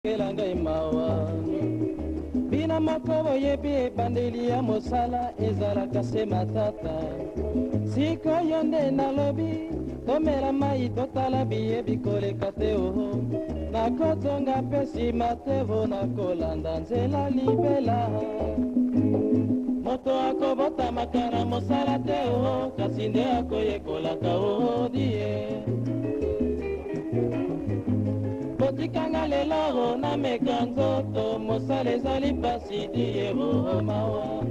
Boyokela ngai mawa. Bino moko boyebi ebandeli ya mosala ezalaka se matata. Sikoyo nde nalobi tomela mai totala biye bikoleka te oho. Nakozonga mpe nsima te vo nakolanda nzela libela. Moto akobotamaka na mosala te oho, kasi nde akoyekolaka oho die. Botikanga lelo nameka nzoto, mosala ezali pasi die oho mawa.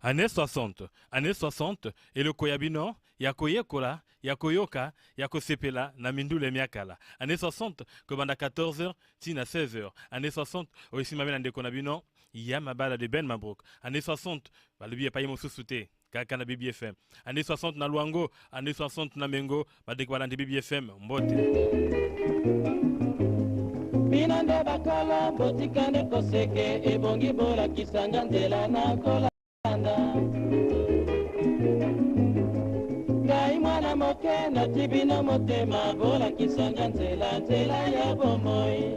Année 60, année 60, eloko ya bino ya koyekola, ya koyoka, ya kosepela na mindule miakala. Année 60, kobanda 14h ti na 16h. Année 60, oyo esimami na ndeko na bino ya mabala de Ben Mabrouk. Année 60, balobi epai mosusu te, kaka na BBFM. Année 60 na Luango, année 60 na Mengo, bandeko balandi BBFM, mbote. Bino nde bakolo, botika nde koseke, ebongi bolakisanga nzela na kolanda. Ngai mwana moke nati bino motema, bolakisanga nzela, nzela ya bomoi.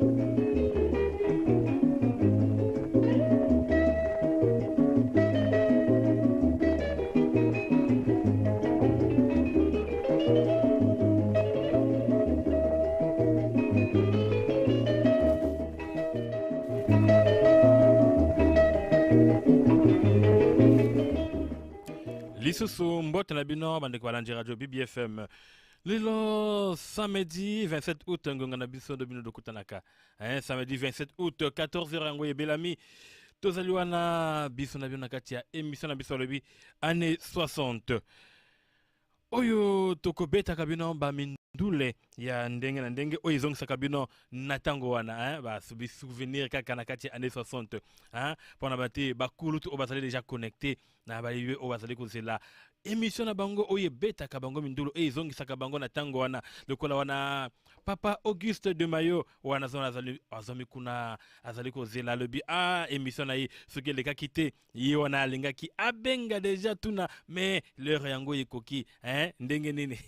Lisusu mbote na bino bandeko balandi radio BBFM. Lelo samedi 27 août ngonga na biso ndo bino tokutanaka. Hein, samedi 27 août 14h yango ebelami. Tozali wana biso na bino na kati ya émission na biso alobi année 60. Oyo tokobetaka bino ba mindule ya ndenge na ndenge oyo ezongisaka bino na ntango wana, hein, ba souvenir kaka na kati ya année 60, hein, mpona bate bakulutu oyo bazali déjà connecté na baye oyo bazali kozela émission na bango oyo ebetaka bango mindulu oyo ezongisaka bango na ntango wana, lokola wana papa Auguste de Mayo wana azali kuna azali kozela, alobi ah émission na ye soki elekaki te ye wana alingaki abenga déjà tuna, mais l'heure yango ekoki, hein, ndenge nini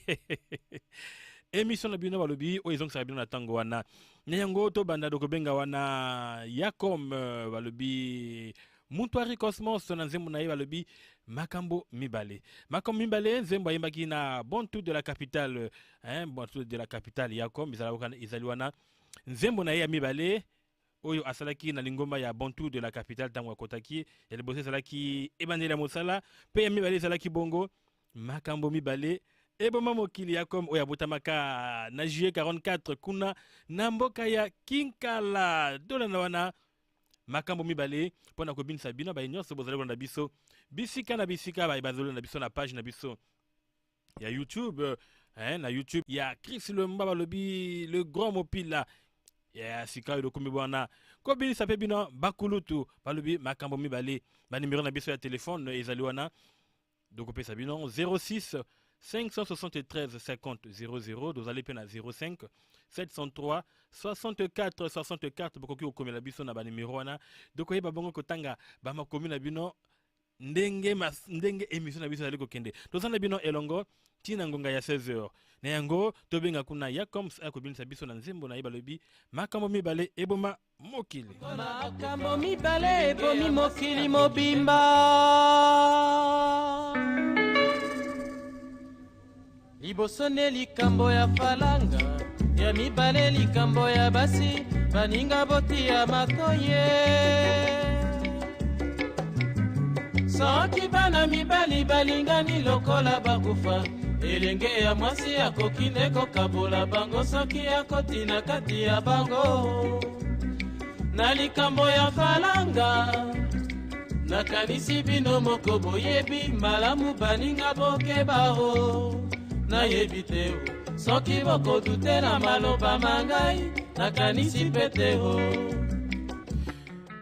émission na bino balobi oyo ezongisaka bino na ntango wana. Na yango tobanda tokobenga wana Yakom, balobi Mutuari Cosmos na nzembo na ye balobi makambo mibale. Makambo mibale nzembo ayembaki na Bantu de la capitale, hein, Bantu de la capitale Yakom ezali wana nzembo na ye ya mibale oyo asalaki na lingomba ya Bantu de la capitale ntango akotaki. Ya liboso ezalaki ebandeli ya mosala, mpe ya mibale ezalaki bongo makambo mibale eboma mokili. Yakom oyo abotamaka na juillet 44 kuna na mboka ya Kinkala. Tolanda wana makambo mibale mpona kobinisa bino baye nyonso bozali kolanda biso bisika na bisika, baye bazali kolanda biso na page na biso ya YouTube, hein, na YouTube ya Chris Lemba balobi le grand mopila ya sika oyo lokomi bwana kobinisa mpe bino bakulutu balobi makambo mibale. Ba numero na biso ya telefone ezali wana, dokopesa bino 06 573 50 00, tozali mpe na 05 703 64 64. Bokoki kokomela biso na banimero wana, dokoyeba bongo kotanga bamakomi na bino ndenge ndenge émission na biso ezali kokende. Toza na bino elongo ntina ngonga ya 16h. Na yango tobenga kuna Yacoms akobinisa biso na nzembo na ye balobi makambo mibale eboma mokili. Makambo mibale ebomi mokili mobimba. Liboso nde likambo ya falanga, ya mibale likambo ya basi, baninga botia matoye. Soki bana mibali balingani lokola bakufa, elenge ya mwasi akoki nde kokabola bango soki akoti na kati ya bango. Na likambo ya falanga, nakanisi bino moko boyebi malamu baninga bokeba o. Nayebi te o, soki bokodute na maloba ma ngai, nakanisi pe te o.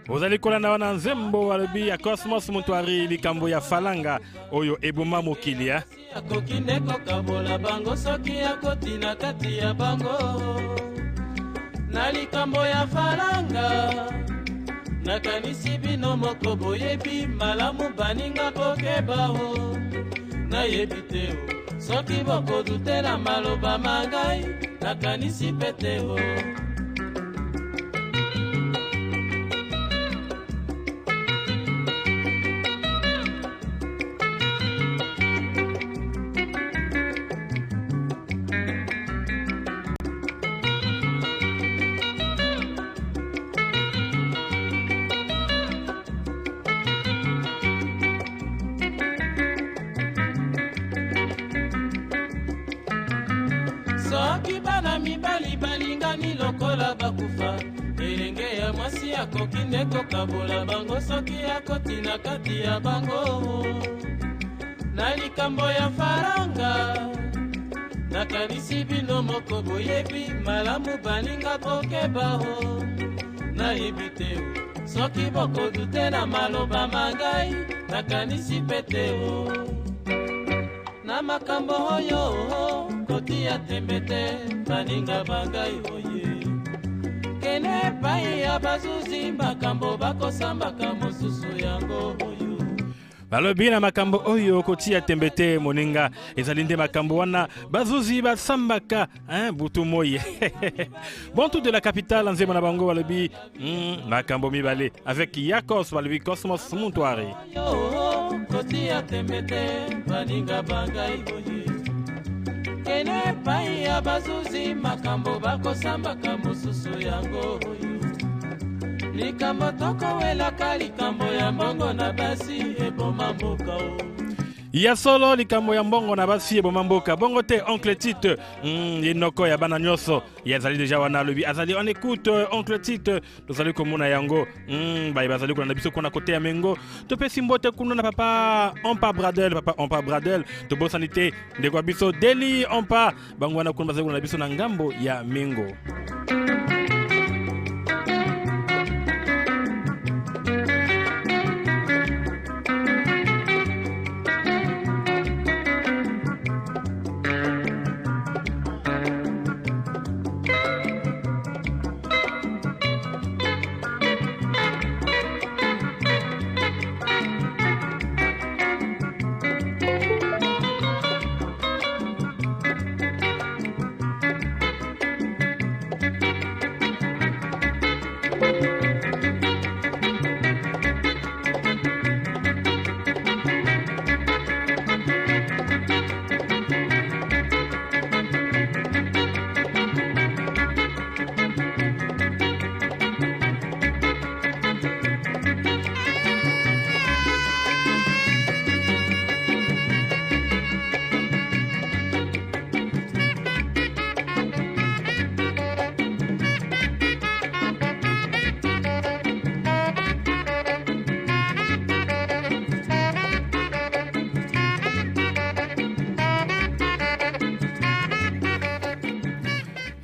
Ozali kolanda wana nzembo alobi ya Cosmos Mutuari likambo ya falanga oyo eboma mokili, eh? Akoki nde kokabola bango soki akoti na kati ya bango. Na likambo ya falanga, nakanisi bino moko boyebi malamu baninga bokeba o. Nayebi te o, soki bokodute na maloba ma ngai, nakanisi pe te o. mibali balingani lokola bakufa, elenge ya mwasi akoki nde kokabola bango soki akoti na kati ya bango. Na likambo ya faranga, nakanisi bino moko boyebi malamu baninga bokeba o. Nayebi te o, soki bokodute na maloba ma ngai, nakanisi pe te o. Na makambo oyo kotia tembe te, baninga ba ngai oye. Kende epai ya bazuzi, makambo bakosambaka mosusu yango oyo. Balobi na makambo oyo kotia tembe te moninga, ezali nde makambo wana bazuzi basambaka, hein, butu moi. Bon tout de la capitale nzembo na bango balobi makambo mibale avec Yakos balobi Cosmos Muntwari. Yo kotia tembe te baninga bangai oye. Kende epai ya bazuzi makambo bakosambaka mosusu yango oyo. Likambo tokowelaka likambo ya mbongo na basi eboma mboka o. Ya solo likambo ya mbongo na basi eboma mboka bongo te oncle Tite, ye noko ya bana nyonso ye azali deja wana alobi azali on écoute oncle Tite tozali komona yango, baye bazali kolanda biso kuna kote ya Mengo topesi mbote kuna na papa Ompa Bradel, papa Ompa Bradel tobosani te ndeko ya biso Deli Ompa bango wana kuna bazali kolanda biso na ngambo ya Mengo.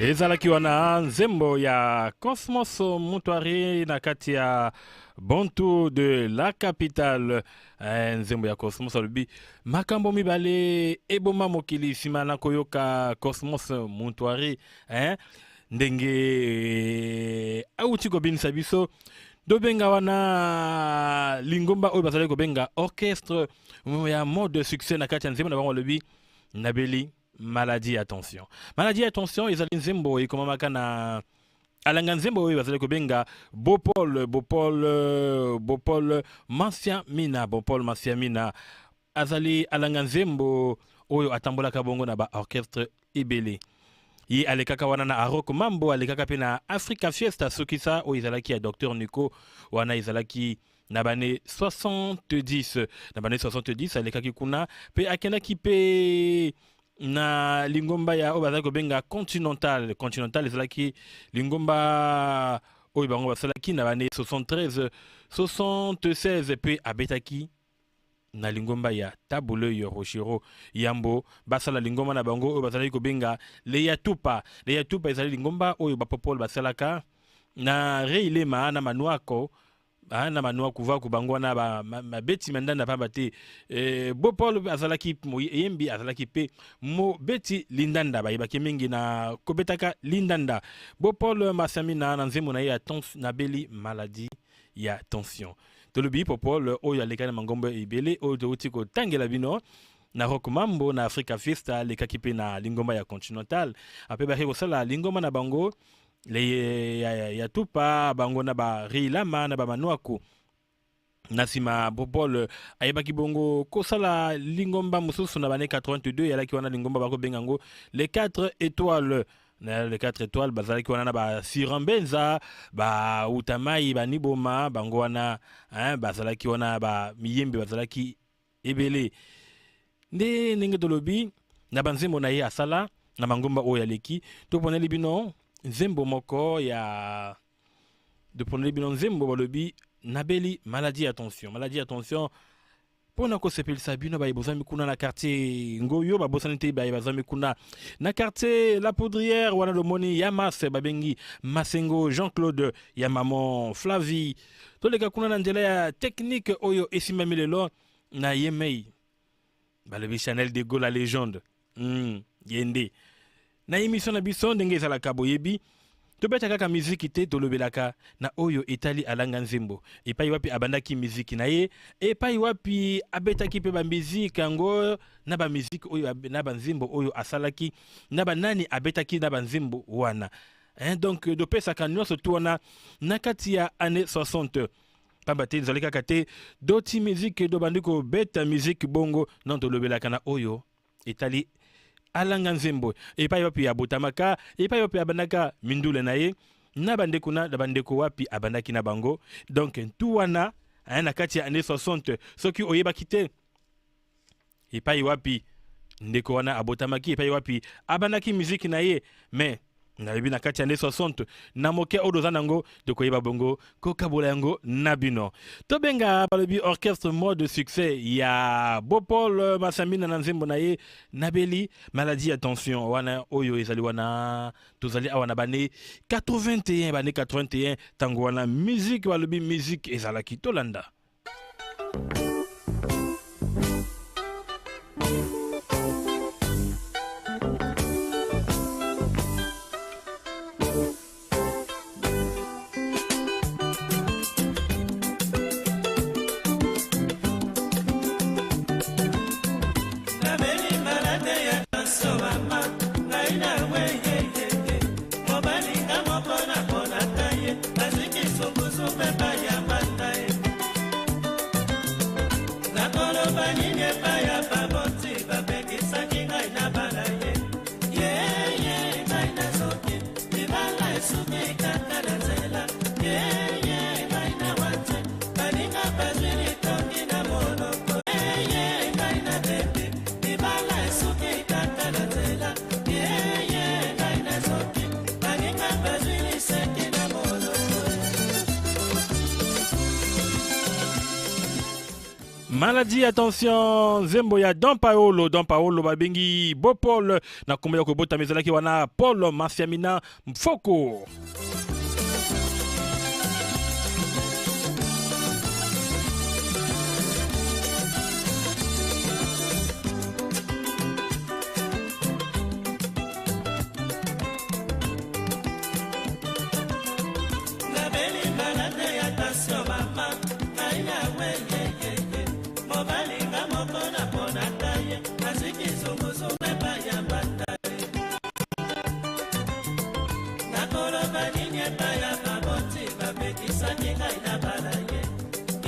Ezalaki wana nzembo ya Cosmos Mutuari na kati ya Bantu de la capitale. Nzembo ya Cosmos alobi makambo mibale eboma mokili. Nsima na koyoka Cosmos Mutuari, ndenge auti kobinisa biso, tobenga wana lingomba oyo bazali kobenga orchestre ya mode succès na kati ya nzembo na bango alobi nabeli maladie ya tension. Maladie ya tension ezali nzembo ekomamaka na alanga nzembo oyo bazali kobenga Bopol, Bopol, Bopol Masia Mina. Bopol Masia Mina azali alanga nzembo oyo atambolaka bongo na baorchestre ebele. Ye alekaka wana na Arok Mambo, alekaka mpe na Africa Fiesta sokisa oyo ezalaki ya Dr Nico, wana ezalaki na bane 70. Na bane 70 alekaki kuna mpe akendaki mpe na lingomba ya oyo bazalaki kobenga Continental. Continental ezalaki lingomba oyo bango basalaki na bane 73 76, mpe abetaki na lingomba ya Tabule Rochero yambo basala lingomba na bango oyo bazalaki kobenga Leyatupa. Leyatupa ezali lingomba oyo bapopole basalaka na Reilema na Manuako, na Manuaku vaku bango wana mabeti mandanda pamba te. Bopol azalaki moyembi, azalaki mpe mobeti lindanda, bayebaki mingi na kobetaka lindanda. Bopol Masamina na nzembo na ye ya nabeli maladie ya tension. Tolobi Popol oyo alekaki na mangomba ebele oyo touti kotangela bino, na Rock Mambo, na Africa Fiesta, alekaki mpe na lingomba ya Continental, ape baki kosala lingomba na bango le ya tupa bango na barilama na bamanuaku. Na nsima Bopol ayebaki bongo kosala lingomba mosusu na bane 82, eyalaki wana lingomba bakobenga yango les 4 étoiles. Na les 4 étoiles bazalaki wana na basirambenza, bautamai, baniboma bango wana, hein, bazalaki wana bamiyembe bazalaki ebele. Nde ndenge tolobi na banzembo na ye asala. Na mangomba oyo aleki, toponeli bino nzembo moko ya, toponeli bino nzembo balobi nabeli maladie ya tension. Maladie ya tension mpona kosepelisa bino baye bozwami kuna na quartier Ngoyo, babosani te baye bazwami kuna na quartier La Poudrière wana lomoni ya Mas, babengi Masengo Jean-Claude ya maman Flavie. Toleka kuna na nzela ya technique oyo esimbami lelo na yemei, balobi Chanel de Gaulle, la légende. Ye nde na émission na biso. Ndenge ezalaka, boyebi, tobeta kaka miziki te, tolobelaka na oyo etali alanga nzembo, epai wapi abandaki miziki na ye, epai wapi abetaki mpe bamiziki yango, na bamiziki oyo, na banzembo oyo asalaki, na banani abetaki na banzembo wana, hein. Donc topesaka nyonso tu wana na kati ya année 60, pamba te ezali kaka te doti miziki, tobandi kobeta miziki bongo non, tolobelaka na oyo etali alanga nzembo, epai wapi abotamaka, epai wapi abandaka mindule na ye, na bandeko na bandeko wapi abandaki na bango. Donc tu wana, hein, na kati ya année 60, soki oyebaki te epai wapi ndeko wana abotamaki, epai wapi abandaki miziki na ye, mais nayebi na kati ya année 60 na moke oyo toza nango, tokoyeba bongo kokabola yango na bino. Tobenga balobi orchestre Mode Succès ya Bopol Masambina na nzembo na ye nabeli maladie ya tension wana oyo ezali wana. Tozali awa na bane 81, bane 81, ntango wana musique, balobi musique ezalaki. Tolanda. Nabeli maladie ya tension, mama, ngai na weyeyeye. Mobalinga moko naponaka ye, azwiki sungusu mpe bayambanda ye. Nakoloba nini epai ya baboti? Bapekisaki ngai na bala ye. Yeye ngai nazoki, libala esuki kaka na nzela. Yeye ngai na wante, baninga bazwi litongi na monoko. Yeye ngai na bebi, libala esuki kaka na nzela. Yeye ngai nazoki, baninga bazwi liseki na monoko. Maladie ya tension, nzembo ya Don Paolo. Don Paolo babengi Bopol na nkombo ya kobotama ezalaki wana Paul Masiamina Mfoko. Nabeli maladie ya tension, mama, ngai na weyeyeye. Mobalinga moko naponaka ye, azwiki zunguzungu epai ya mbanda ye. Nakoloba nini epai ya baboti? Bapekisaki ngai na bala ye.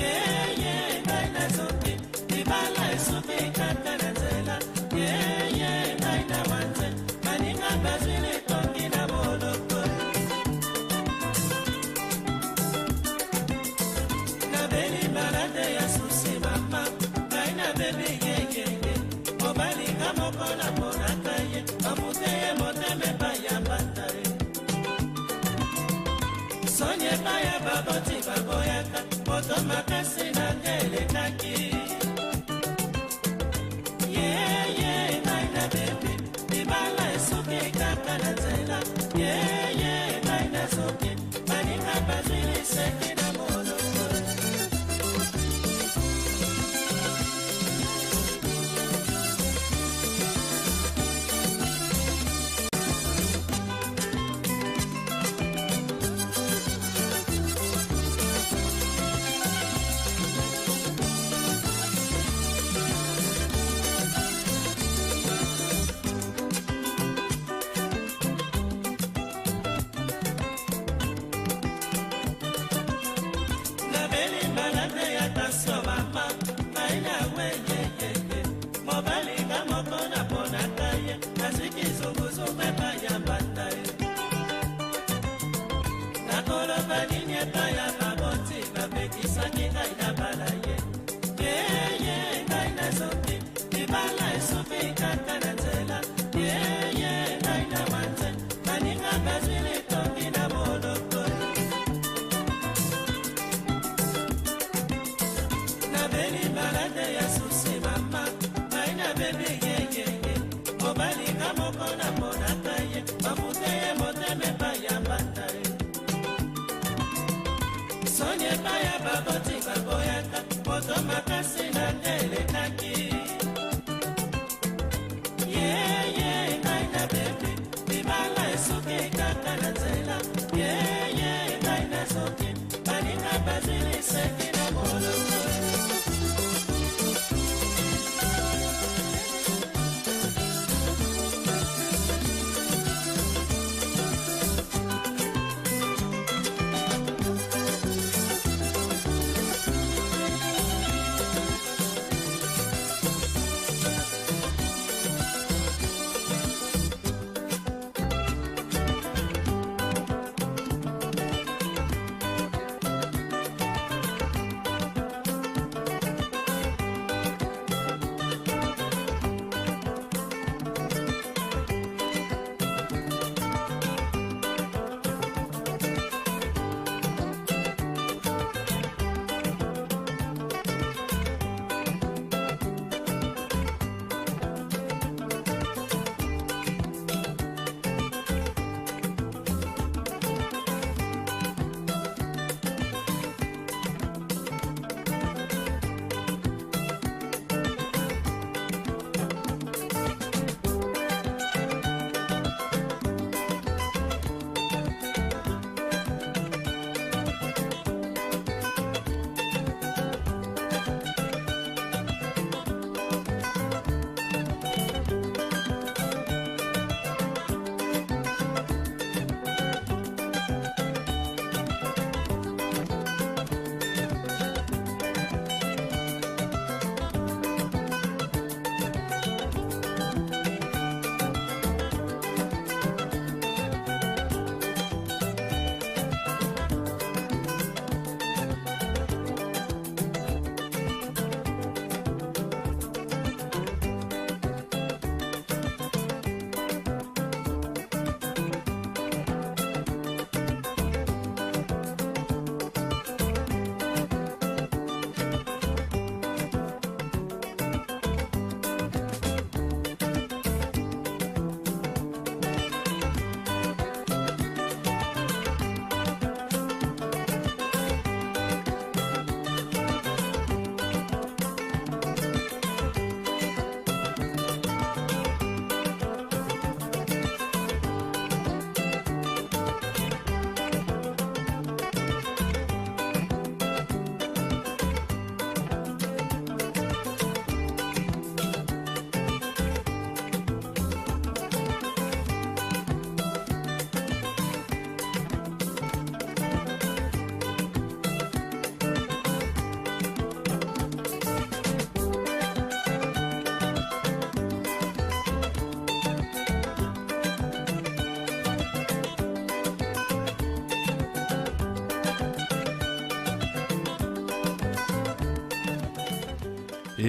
Yeye ngai nazoki, libala esuki kaka na nzela. Yeye ngai na wanze, baninga bazwi litongi na monoko. Nabeli maladie ya souci, mama, ngai nabebi yeyeye. Mobalinga moko naponaka ye, bamute ye motema epai ya mbanda ye. Soni epai ya baboti, baboyaka moto makasi na nge elekaki. Yeye ngai nabebi, libala esuki kaka na nzela. Yeye ngai nazoki, baninga bazwi liseki na monoko. Nabeli maladie ya tension, mama, ngai na weyeyeye. Mobalinga moko naponaka ye, azwiki zunguzungu epai ya mbanda ye. Nakoloba nini epai ya baboti? Bapekisaki ngai na bala ye. Yeye ngai nazoki, libala esuki kaka na nzela. Yeye. Soni epai ya baboti baboyaka moto makasi na nde elekaki. Yeye ngai nabebi, libala esuki kaka na nzela. Yeye ngai nazoki, baninga bazwi liseki na molongo.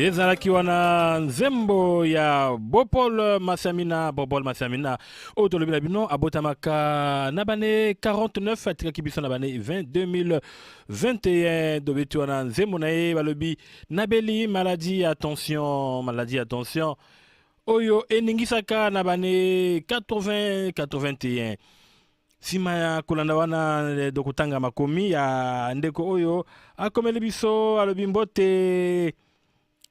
Ezalaki wana nzembo ya Bopol Masamina. Bopol Masamina oyo tolobi na bino abotamaka na bane 49, atikaki biso na bane 20 2021. Tobeti wana nzembo na ye, balobi nabeli maladie ya tension, maladie ya tension oyo eningisaka na bane 80 81. Nsima ya kolanda wana, dokotanga makomi ya ndeko oyo akomeli biso. Alobi mbote,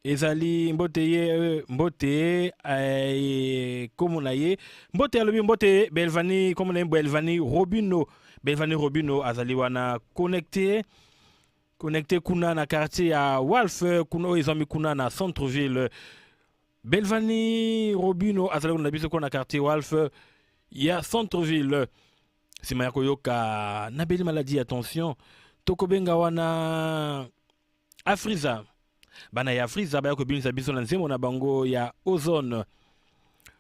ezali mbote ye, mbote kombo na ye, mbote, alobi mbote Belvani, kombo na ye Belvani Robino. Belvani Robino azali wana connecté kuna na quartier ya Walf, kuna oyo ezwami kuna na centre ville. Belvani Robino azali kuna na biso kuna na quartier Walf ya centre ville. Nsima ya koyoka nabeli maladie ya tension, tokobenga wana Afriza. Bana ya Afriza baya kobimisa biso na nzembo na bango ya Ozone.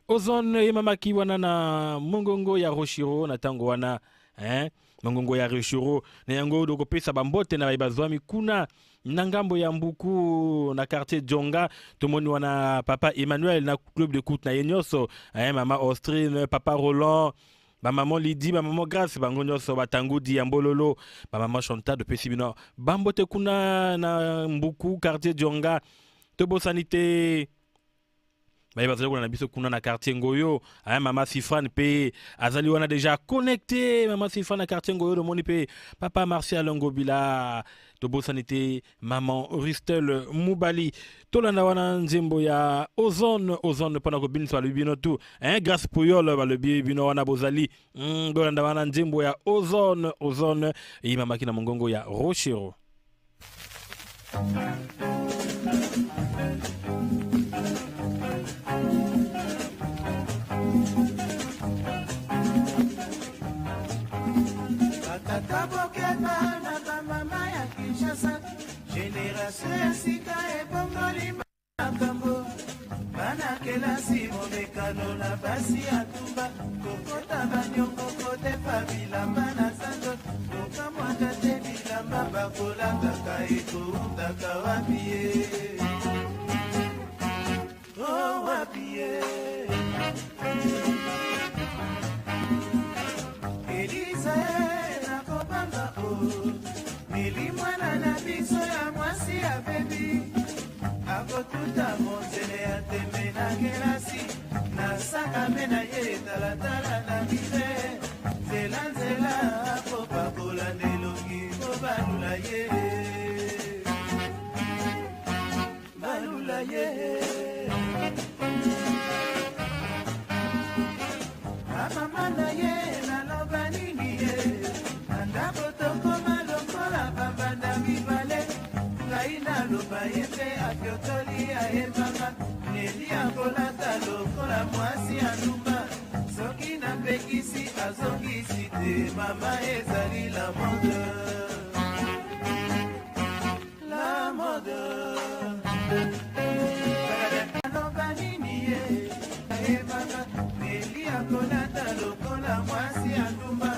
Ozone eyemamaki wana na mongongo ya Rochiro na ntango wana, hein? Mongongo ya Rochiro na yango dokopesa bambote na baye bazwami kuna na ngambo ya Mbuku na quartier Djonga. Tomoni wana papa Emmanuel na club de coute na ye nyonso, hein? Mama Austrine, papa Roland, bamama Lidi, bamama Grâce, bango nyonso batangudi ya Mbololo, bamama Chantal, topesi bino bambote kuna na Mbuku, quartier Djonga. Tobosani te. Baye bazali kolanda biso kuna na quartier Ngoyo, hein, mama Sifran mpe azali wana déjà connecté. Mama Sifran na quartier Ngoyo, tomoni mpe papa Martial Ngobila, tobosani te maman Rustel Mubali. Tolanda wana nzembo ya Ozone, Ozone mpona kobinisa balobi bino tu, hein, Grâce Puyol balobi bino wana bozali bolanda wana nzembo ya Ozone, Ozone eyimamaki na mongongo ya Rochero. Batata bokeba na bamama ya Kinshasa, génération ya sika ebongoli makambo. Bana kelasi momekano na basi ya tumba, kokota baniongo, kotepa bilamba na zando, kokamwaka te bilamba bakolataka ekoutaka wapi ye, o wapi ye. Eliza e nakobanga o mili mwana na biso ya mwasi ya bebi akotuta monzele ya tembe na kelasi na sakame na ye talatala na bile nzela nzela akopakola na elongi po balula ye, balula ye. Bamama na ye naloba nini ye, na ndako tokoma lokola bambanda mibale. Ngai naloba ye mpe apiotoli ayebaka neli akolata lokola mwasi ya ndumba. Soki napekisi azongisi te, mama ezali la mode, la mode. Aloba nini ye, ayebaka neli akolata lokola mwasi ya ndumba.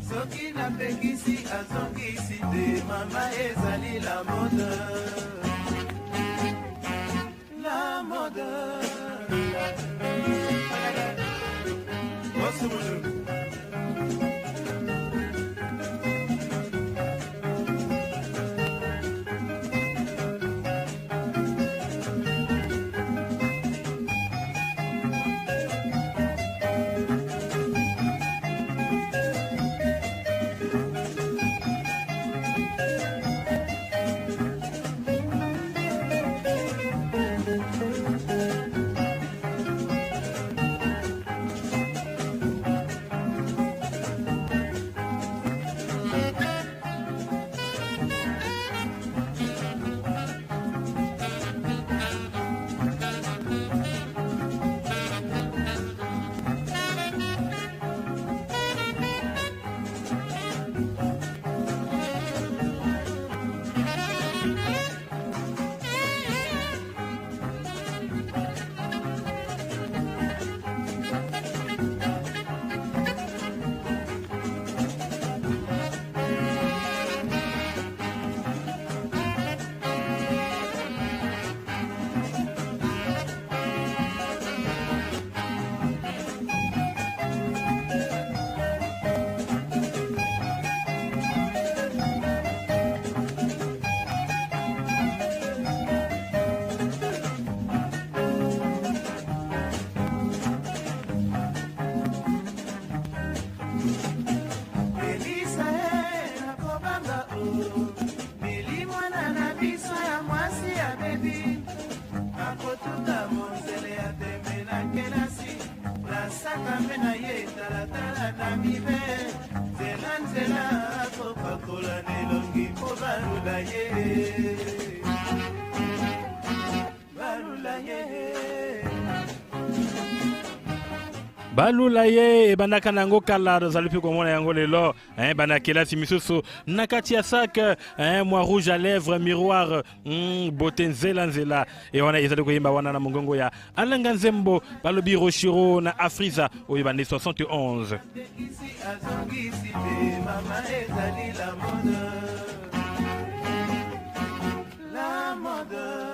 Soki napekisi azongisi te, mama ezali la mode, la mode. Elisa e nakobanga o mili mwana na biso ya mwasi ya bebi akotuta monzele ya tembe na kelasi na sakame na ye talatala na mibe nzela nzela akopakola na elongi mpo balula ye, balula ye. Balula ye ebandaka na yango kala, tozali mpe komona yango lelo, hein, bana kelasi misusu na kati ya sac, hein, mwa rouge à lèvres, miroir, beauté nzela nzela. E wana ezali koyemba wana na mongongo ya Alanga Nzembo, balobi Rochiro na Afrisa oyo bande 71. Kisi azongisi te, mama ezali la mode, la mode.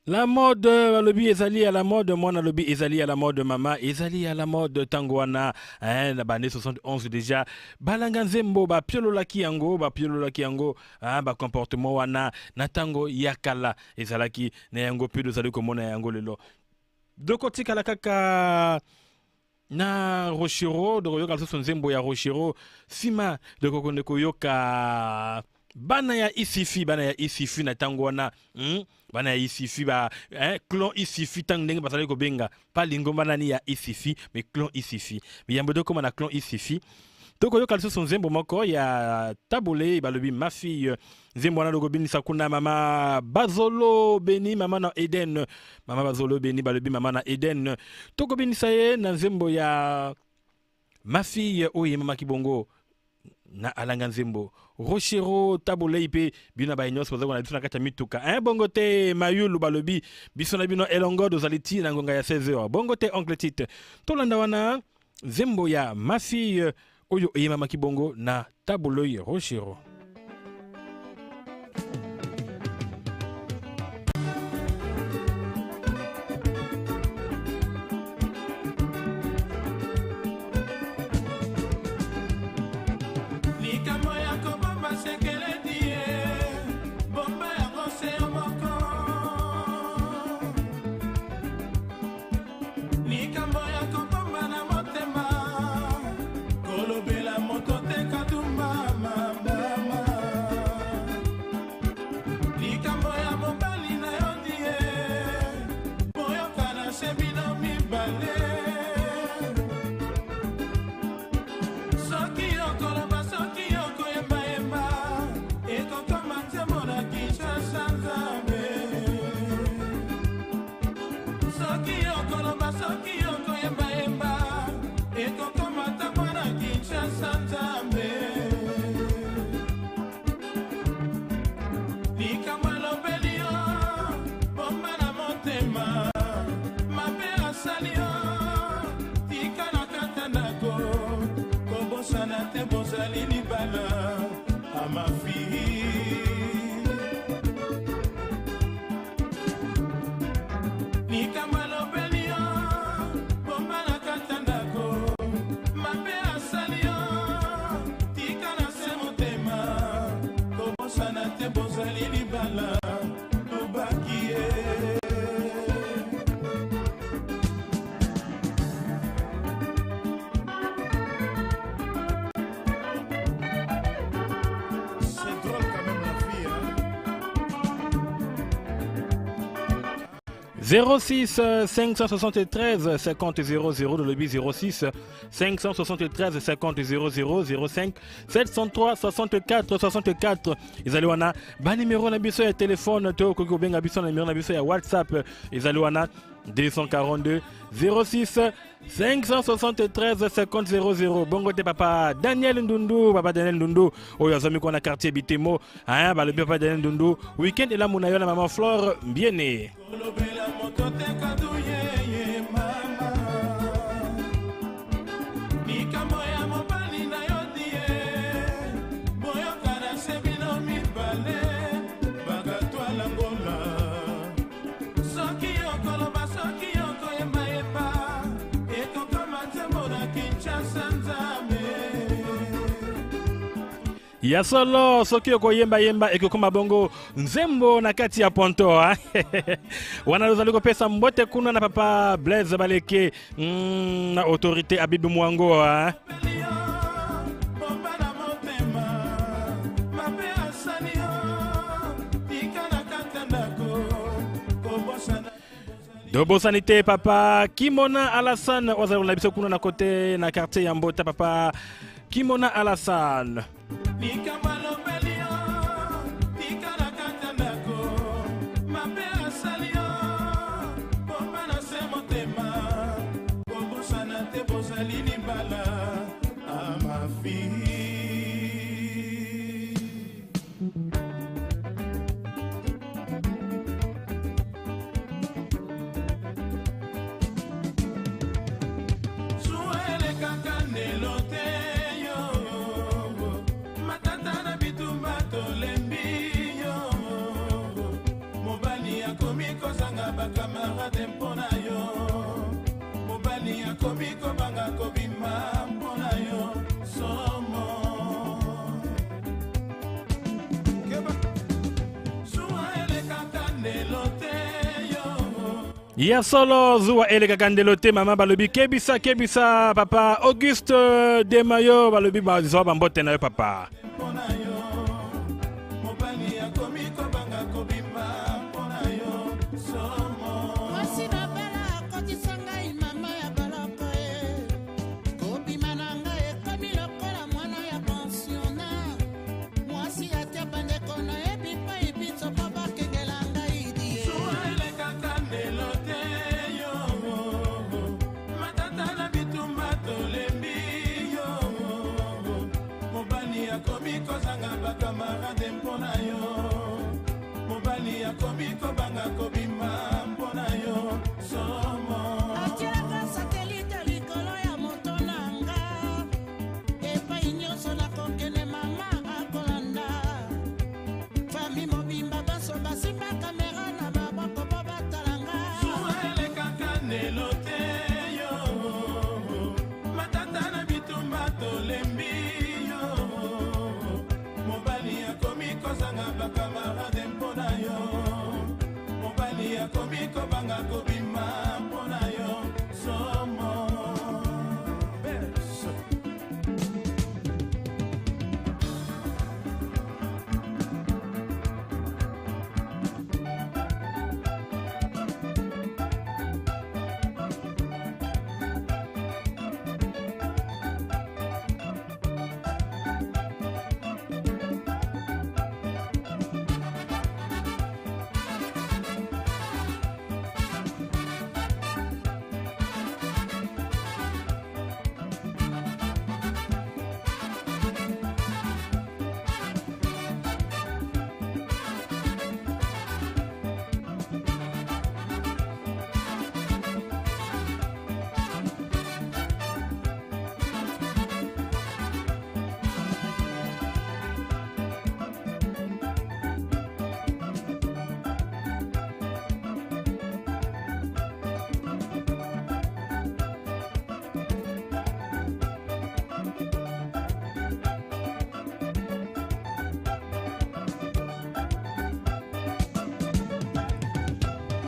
La mode balobi ezali à la mode, mwana alobi ezali à la mode, mama ezali à la mode. Ntango wana, hein, na bane 71 déjà balanga nzembo bapiololaki yango, bapiololaki yango, hein, bacomportement wana na ntango ya kala ezalaki na yango mpe tozali komona yango lelo. Dokotikala kaka na Rochereau, dokoyoka lisusu nzembo ya Rochereau, nsima dokokende koyoka bana ya Isifi, bana ya Isifi na ntango wana, Bana ya Isifi ba, hein, clan Isifi, ntango ndenge bazalaki kobenga pa lingomba nani ya Isifi, mais clan Isifi. Biyambo tokóma na clan Isifi, tokoyoka lisusu nzembo moko ya Tabu Ley, balobi "Ma fille". Nzembo wana lokobinisa kuna mama Bazolo Beni, mama na Eden, mama Bazolo Beni, balobi mama na Eden. Tokobinisa ye na nzembo ya "Ma fille" oyo eyembamaki bongo na alanga nzembo Rochereau Tabu Ley. Mpe bino na baye nyonso baza kona biso na kati ya mituka, hein, bongo te Mayulu, balobi biso na bino elongo tozali ti na ngonga ya 16 heures. Bongo te oncle Tite, tolanda wana nzembo ya "Ma fille" oyo eyembamaki bongo na Tabu Ley Rochereau. Likambo ya kobomba sekeleti ye, bomba yango se yo moko. Likambo ya kobomba na motema, kolobela moto te, katumba mabama. Likambo ya mobali na yo die, boyokana se bino mibale. Soki okoloba, soki okoyembayemba, ekokoma nzembo na Kinshasa nzambe. Soki okoloba, soki okoyembayemba, ekokoma ntango na Kinshasa nzambe. Likambo elobeli yo, bomba na motema. Mabe asali yo, tika na kata ndako. Kobosana te bozali libala amafi. Likambo elobeli yo, bomba na kata ndako. Mabe asali yo, tika na se motema. Kobosana te bozali libala tobaki ye. C'est drôle quand même, la vie, hein? 06 573 50 00 de lobby, 06 573 50 00, 05 703 64 64 ezali wana banimero na biso ya telefone to okoki kobenga biso na nimero na biso ya WhatsApp, ezali wana 242 06 573 50 00. Bongo te papa Daniel Ndundu, papa Daniel Ndundu oyo azwami kuna na quartier Bitemo, hein, balobi papa Daniel Ndundu, weekend elamu na yo na mama Flore Mbiene. Kolobela moto te kadu yeye mama. Likambo ya mobali na yo die, boyokana se bino mibale bagatwala ngola. Soki okoloba, soki okoyembayemba, ekokoma nzembo na Kinshasa nzambe. Ya solo, soki okoyembayemba ekokoma bongo nzembo na kati ya ponto, hein? Wana tozali kopesa mbote kuna na papa Blaise Baleke, na autorité Abibi Mwango, hein? Yo bomba na motema. Mabe asali yo, tika na kata ndako. Kobosana Tobosani te papa Kimona Alassane oyo azali na biso kuna na kote na quartier ya Mbota, papa Kimona Alassane. Likambo alobeli yo, tika na kata ndako. Mabe asali yo, bomba na se motema. Kobosana te bozali libala amafi. Zuwa elekaka ndelo te yo, matata na bitumba tolembi yo. Mobali akomi kozanga Akomi kobanga kobima mpo na yo somo. Keba. Zuwa elekaka ndelo te yo. Ya solo, zuwa elekaka ndelo te. Mama balobi kebisa, kebisa papa Auguste Demayo, balobi bazwa bambote na yo papa. Mpo na yo, mobali akomi kobanga kobima mpo na yo somo. Mwasi na bala akotisa ngai mama ya boloko e. Kobima na ngai ekomi lokola mwana ya pensionnat. Mwasi atia bandeko na ye bipai biso mpo bakengela ngai die. Zuwa elekaka ndelo te yo, matata na bitumba tolembi yo. Mobali akomi kozanga bakamarade mpo na yo, mobali akomi kobanga kobima mpo na yo somo. Atielaka satelite likolo ya moto na nga, epai nyonso nakokende mama akolanda. Fami mobimba banso basimba kamera na maboko mpo batala nga. Zuwa elekaka ndelo te yo, matata na bitumba tolembi yo. Mobali akomi kozanga bakamarade mpo na yo, mobali akomi kobanga kobima mpo na yo somo. Berse.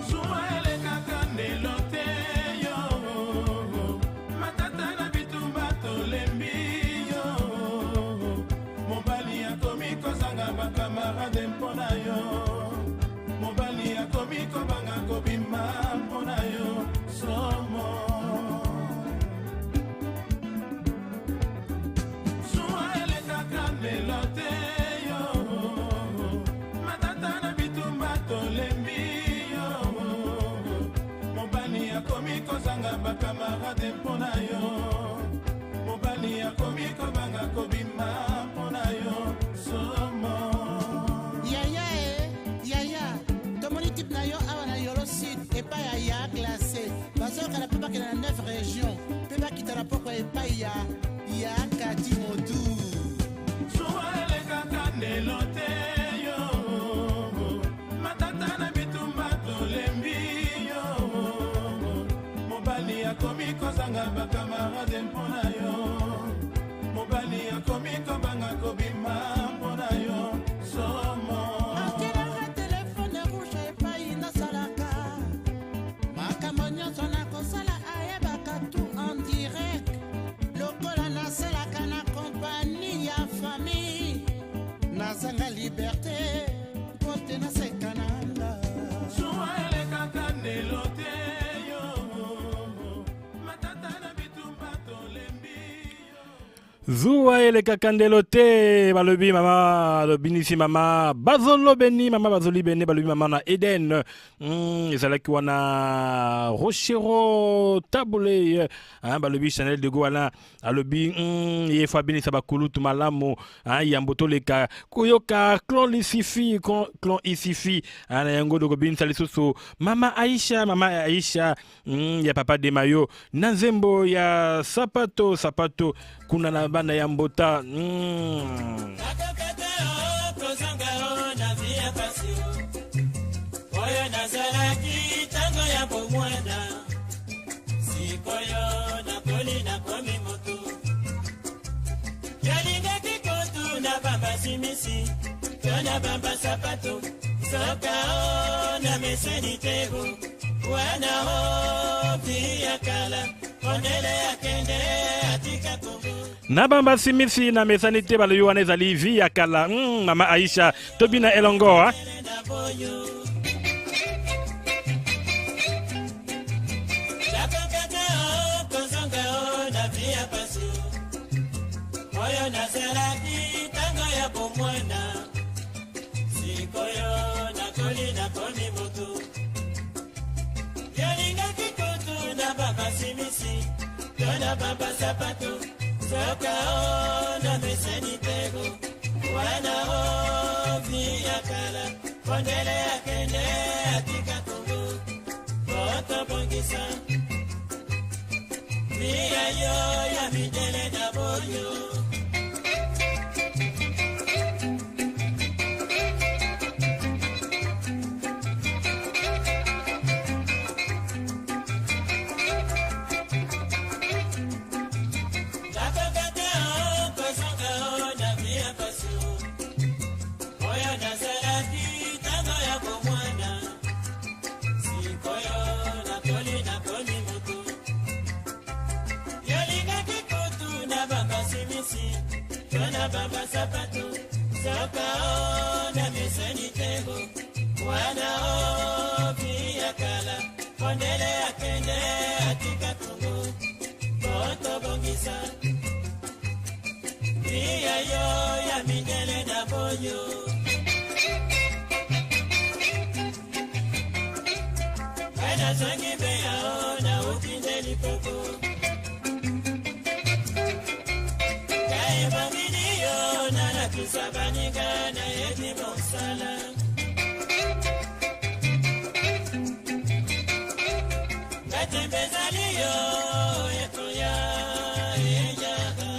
Zuwa elekaka ndelo te yo, matata na bitumba tolembi yo. Mobali akomi kozanga bakamarade mpo na yo, mobali akomi kobanga kobima mpo na yo somo. Zuwa elekaka ndelo te yo, matata na bitumba tolembi yo. Mobali akomi kozanga bakamarade mpo na yo, mobali akomi kobanga kobima mpo na yo somo. Yaya e yaya, tomoni type na yo awa na Yolo Sud epai ya ya glace, bazokala mpe bakenda na 9 région mpe bakita na pokwa epai ya ya kati motu. Zuwa elekaka ndelo te yo, matata na bitumba tolembi yo. Mobali akomi kozanga bakamarade mpo na yo, mobali akomi kobanga kobima mpo na yo somo. Atielaka telefone rouge epai nasalaka makambo nyonso nakosala, ayebaka tout en direct lokola nasalaka na kompani ya famille. Nazanga liberté mpo te naseka na nga. Zuwa elekaka ndelo te yo, matata na bitumba tolembi yo. Zuwa elekaka ndelo te, balobi mama alobinisi mama bazolobeni, mama bazoli bene, balobi mama na Eden. Ezalaki wana Rochero Tabule, hein, balobi Chanel de wana alobi ye fo abinisa bakulutu malamu, hein, yambo toleka koyoka clan lisifi, clan isifi, hein, na yango tokobinisa lisusu mama Aisha, mama Aisha ya papa Demayo na nzembo ya sapato sapato kuna na bana ya mbota. Nakokata o kozonga o na vie ya pasi oyo nazalaki ntango ya bomwana, sikoyo. Na bamba sapato soka o na meseni tego wana o via kala ondele akende atika Kongo. Na bamba simisi na mesani te, balobi wana ezali vi ya kala. Mama Aisha, tobina elongo ha? Na boyo nakokata o kozonga o na via pasi oyo nazalaki ntango ya bomwana, sikoyo nakoli nakomi motu. Yolingaki kutu na babasimisi to na babasapato soka o na meseni tego wana o via kala kondele akende atika Kongo potobongisa via yo ya mindele na boyo. Nakokata o kozonga o na via pasi oyo nazalaki ntango ya bomwana, sikoyo nakoli nakomi motu. Yolingaki kutu na babasimisi to na babasapato soka o na meseni tego wana o via kala kondele akende atika Kongo potobongisa via yo ya mindele na boyo. Ngai nazongi mpe ya o nauti nde likoko ngai ebongini yo nalakisa baninga nayebi mosala. Ngatembe ezali yo ekoya eyaka.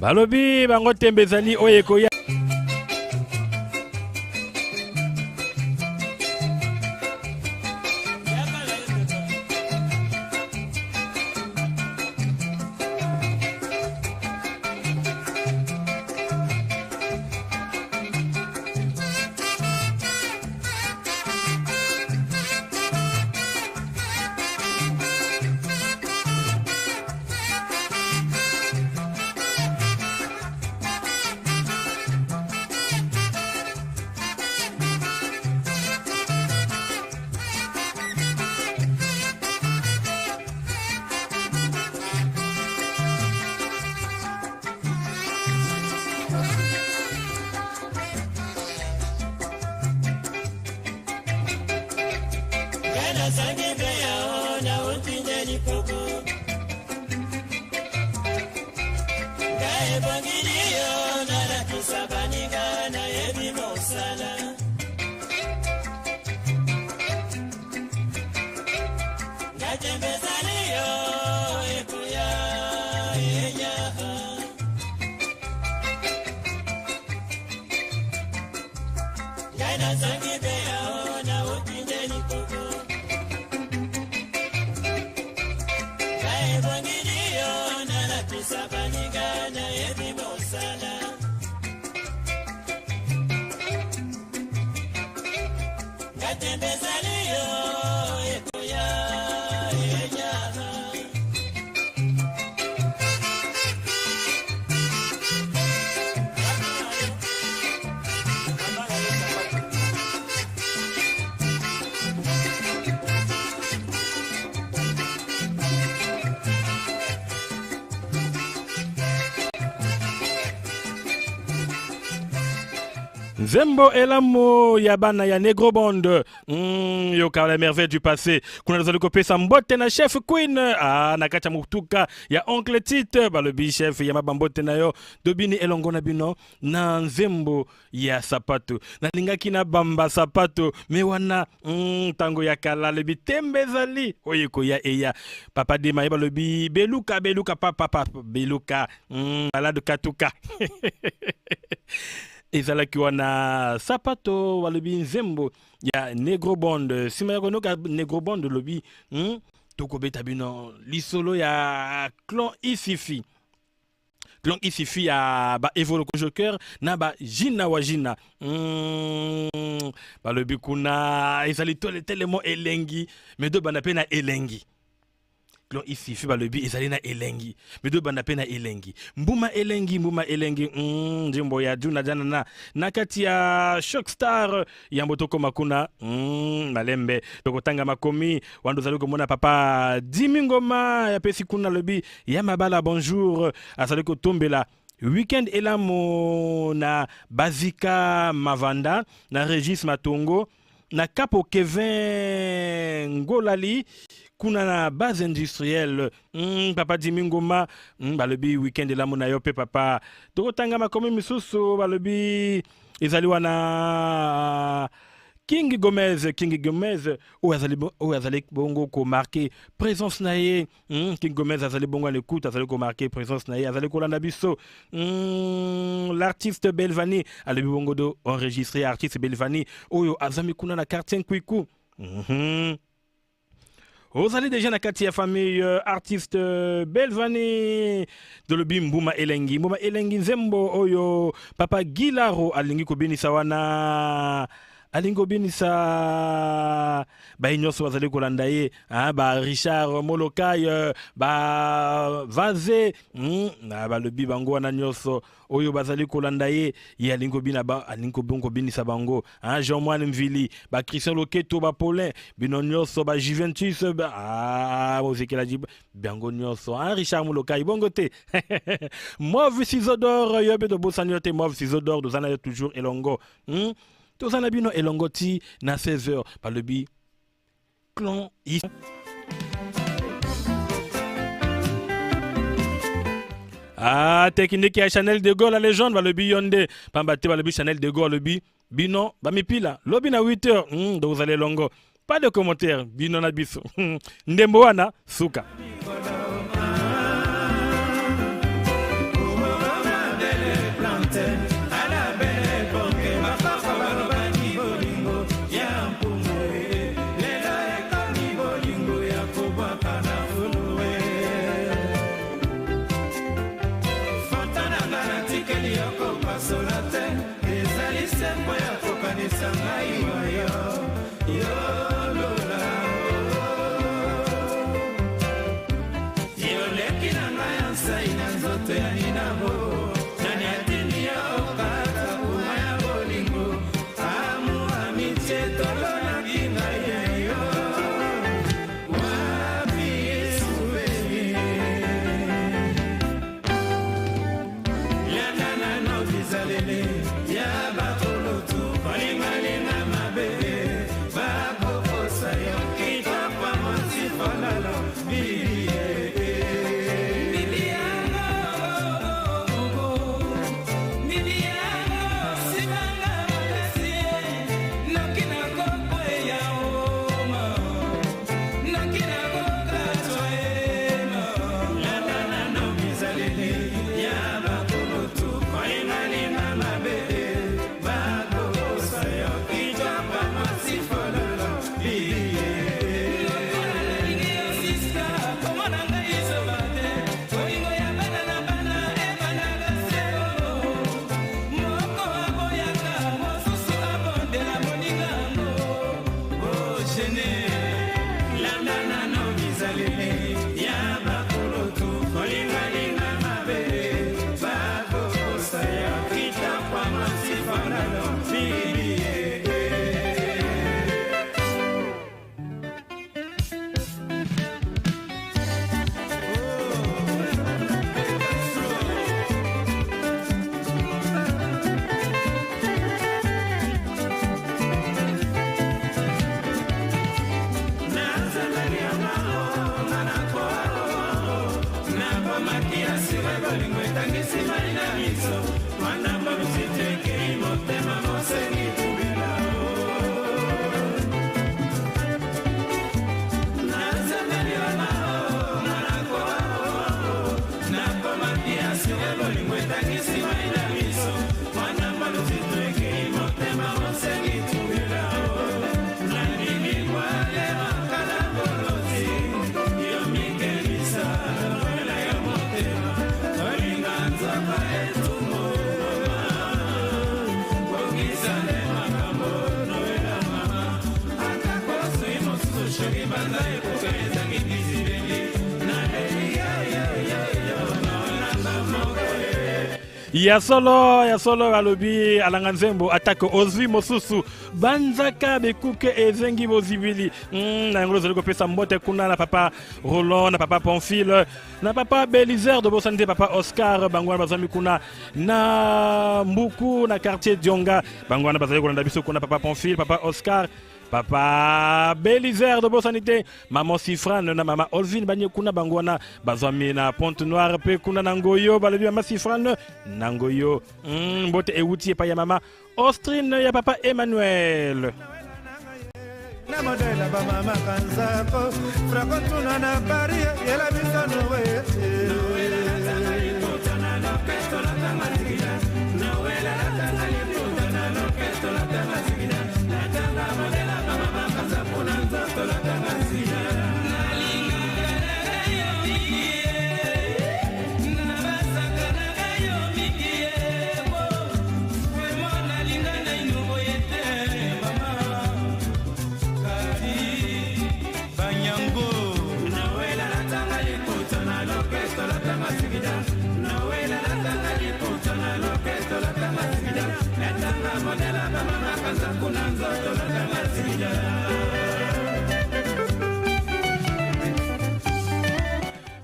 Balobi bango tembe ezali oyo ekoya. Ngai nazangi mpe ya o nauti nde likoko ngai ebongili yo nalakisa baninga nayebi mosala. Ngatembe ezali yo ekoya eyaka. Ngai nazangi mpe ya o nauti nde likoko ngai ebongili yo nalakisa baninga nayebi mosala. Ngatembe ezali yo ekoya eyaka. Nzembo elamu ya bana ya Negro Bond. Yoka la merveille du passé. Kuna tozali kopesa mbote na chef Queen, na kati ya motuka ya oncle Tite. Balobi chef ya mabambote na yo dobini elongo na bino na nzembo ya sapato. Nalingaki na bamba sapato me wana ntango ya kala lobi tembe ezali oyo ekoya eya. Papa Dema ye balobi beluka beluka papa papa beluka, malade katuka. Ezalaki wana sapato balobi nzembo ya Negro Bond. Nsima ya konoka Negro Bond lobi, tokobeta bino lisolo ya clan Isifi. Clan isifi ya ba Evoloko Joker na ba Jina wa Jina. Balobi kuna ezali tole telemo elengi, mais do banda pe na elengi. Clan isifi balobi ezali na elengi, mais do banda pe na elengi. Mbuma elengi, mbuma elengi, nzembo ya Djuna Djanana na kati ya Choc Star yambo tokoma kuna, malembe tokotanga makomi wando ozali komona papa Dimi Ngoma ya pesi kuna lobi ya mabala bonjour azali kotombela weekend elamu na Bazika Mavanda na Régis Matongo na Kapo Kevin Ngolali kuna na base industrielle. Papa Dimi Ngoma, balobi weekend elamu na yo pe papa. Tokotanga makomi misusu balobi ezali wana King Gomez, King Gomez oyo azali oyo azali bongo ko marquer présence na ye. King Gomez azali bongo à l'écoute, azali ko marquer présence na ye, azali kolanda biso. L'artiste Belvani alobi bongo do enregistrer artiste Belvani oyo azami kuna na quartier Nkwiku. Ozali déjà na kati ya famille artiste Belvani dolobi mbuma elengi, mbuma elengi nzembo oyo papa Gilaro alingi kobinisa wana, alingi kobinisa baye nyonso bazali kolanda ye, hein, ba Richard Molokai, ba Vaze, na balobi bango wana nyonso oyo bazali kolanda ye, ye alingi kobina ba, alingi kobinisa bango, hein, Jean Moine Mvili, ba Christian Loketo, ba Paulin, bino nyonso, ba Juventus, ba, ah, bozekela jib, bango nyonso, hein, Richard Molokai, bongo te. Mauve Ciseaux d'or, yo be tobosani yo te, Mauve Ciseaux d'or, tozana yo toujours elongo. Tozana bino elongo ti na 16 heures, balobi clan is. Ah, technique ya Chanel de Gaulle, la légende, balobi yonde. Pamba te balobi Chanel de Gaulle, balobi bino, ba mipila, lobi na 8 heures. Donc vous allez longo. Pas de commentaire, bino na biso. Ndembo wana, suka. Ya solo, ya solo, alobi alanga nzembo atako ozwi mosusu banzaka bekuke ezengi bozibili. Na yango tozali kopesa mbote kuna na papa Roland, na papa Pamphile, na papa Belizer, tobosani te papa Oscar. Bango wana bazwami kuna na Mbuku na quartier Dionga. Bango wana bazali kolanda biso kuna, papa Pamphile, papa Oscar, papa Belizer, tobosani te mama Sifrane na mama Olvin banye kuna. Bango wana bazwami na Pointe Noire mpe kuna na Ngoyo. Balobi mama Sifrane na Ngoyo, mbote ewuti epai ya mama Austrine ya papa Emmanuel. Na modele bamama kanzako frako tuna na Paris yela biso noe.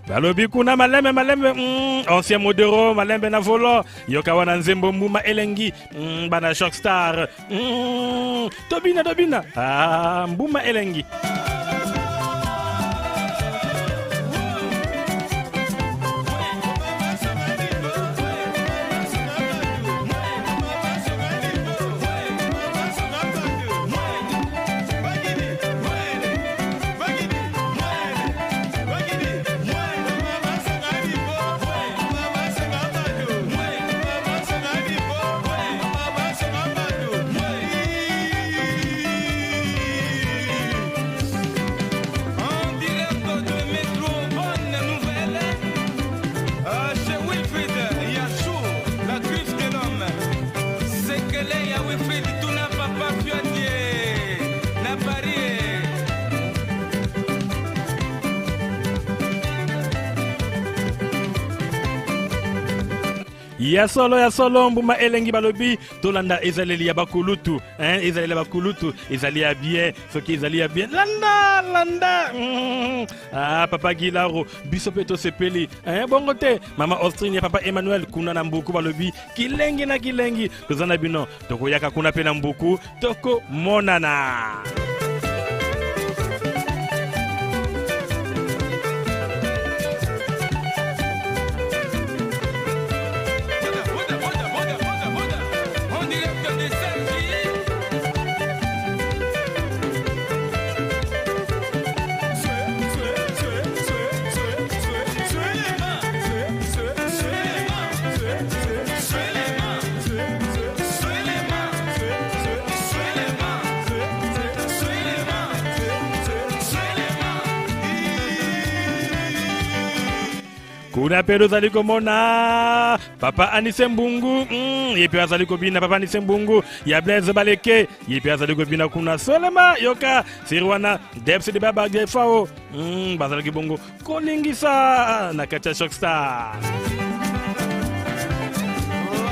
Balobi kuna malembe malembe, ancien modero malembe na volo yoka wana nzembo mbuma elengi, bana Choc Star, tobina tobina, ah, mbuma elengi. En direct de Métro, bonne nouvelle. Chez Wilfried Yachou, la griffe de l'homme. Sekele ya Wilfried, Tuna Papa Fiatier, na Paris. Ya solo, ya solo, mbuma elengi. Balobi tolanda ezaleli ya bakulutu, hein, ezaleli ya bakulutu ezali ya bien. Soki ezali ya bien, landa landa. Ah, papa Gilaro, biso mpe tosepeli, hein, bongo te mama Austrine ya papa Emmanuel kuna na Mbuku. Balobi kilengi na kilengi, toza na bino, tokoyaka kuna mpe na Mbuku, tokomonana. Boda, boda, boda, boda, boda, boda. En direct de Saint-Gilles. Kuna mpe tozali komona papa Anise Mbungu, ye mpe azali kobina. Papa Anise Mbungu ya Blaise Baleke, ye mpe azali kobina kuna. Solema yoka siri wana debs de baba gefao, bazalaki bongo kolingisa na kati ya Choc Star.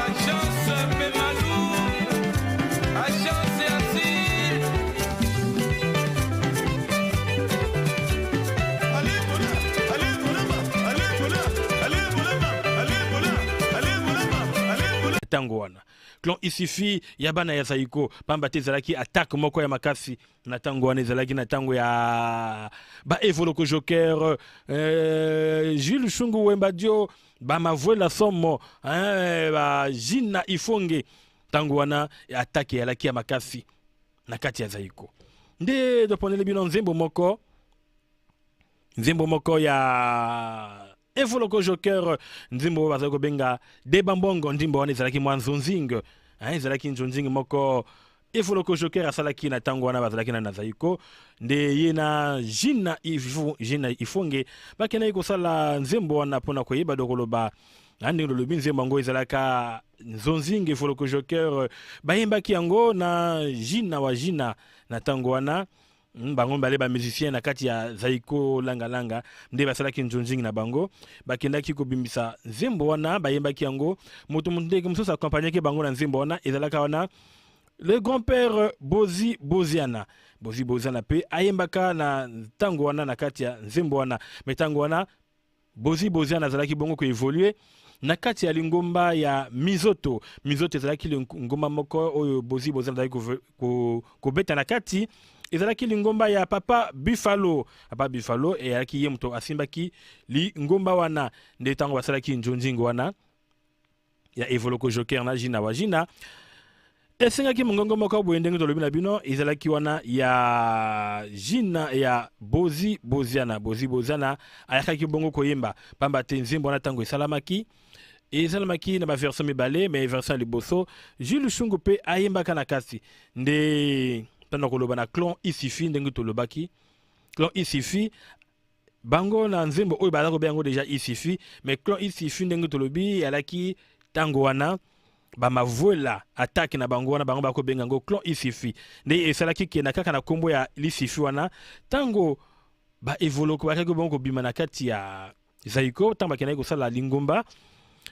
Agence Pemalou, Agence Asir. Ntango wana clan Isifi ya bana ya Zaiko, pamba te ezalaki attaque moko ya makasi na ntango wana. Ezalaki na ntango ya baevoloko Joker, Jules Shungu Wemba Dio, bamavwela somo, hein, bajina Ifonge. Ntango wana attaque eyalaki ya makasi na kati ya Zaiko. Nde toponeli bino nzembo moko, nzembo moko ya Evoloko Joker, nzembo oyo bazali kobenga Debambongo. Nzembo wana ezalaki mwa nzonzing, hein, ezalaki nzonzing moko Evoloko Joker asalaki na ntango wana bazalaki na Zaiko. Nde ye na Jina Ifu, Jina Ifonge bakendaki kosala nzembo wana mpona koyeba do koloba na ndenge lolobi. Nzembo yango ezalaka nzonzing Evoloko Joker, bayembaki yango na Jina wa Jina na ntango wana. Bango mibale ba musicien na kati ya Zaiko Langa Langa nde basalaki nzonzingi na bango, bakendaki kobimisa nzembo wana, bayembaki yango. Moto ndenge mosusu accompagnaki bango na nzembo wana ezalaka wana le grand-père Bozi Boziana. Bozi Boziana pe ayembaka na ntango wana na kati ya nzembo wana. Mais ntango wana Bozi Boziana azalaki bongo ko evoluer na kati ya lingomba ya Mizoto. Mizoto ezalaki lingomba moko oyo Bozi Boziana azalaki kobeta na kati. Ezalaki lingomba ya Papa Buffalo. Papa Buffalo ezalaki ye moto asimbaki lingomba wana. Nde ntango basalaki nzonzingo wana ya Evoloko Joker na Gina wa Gina, esengaki mongongo moko boye ndenge tolobi na bino, ezalaki wana ya Gina ya Bozi Boziana. Bozi Boziana ayakaki bongo koyemba, pamba te nzembo wana ntango esalamaki, esalamaki na ba version mibale, mais version ya liboso Jules Shungu pe ayembaka na kasi. Nde ntango koloba na clan Isifi, ndenge tolobaki clan Isifi bango na nzembo oyo baza kobenga yango deja Isifi, mais clan Isifi ndenge tolobi alaki ntango wana bamavuela attaque na bango wana, bango bakobenga yango clan Isifi. Nde esalaki kenda kaka na kombo ya Lisifi wana ntango ba Evoloko bakaki bongo kobima na kati ya Zaiko, ntango bakendaki kosala lingomba,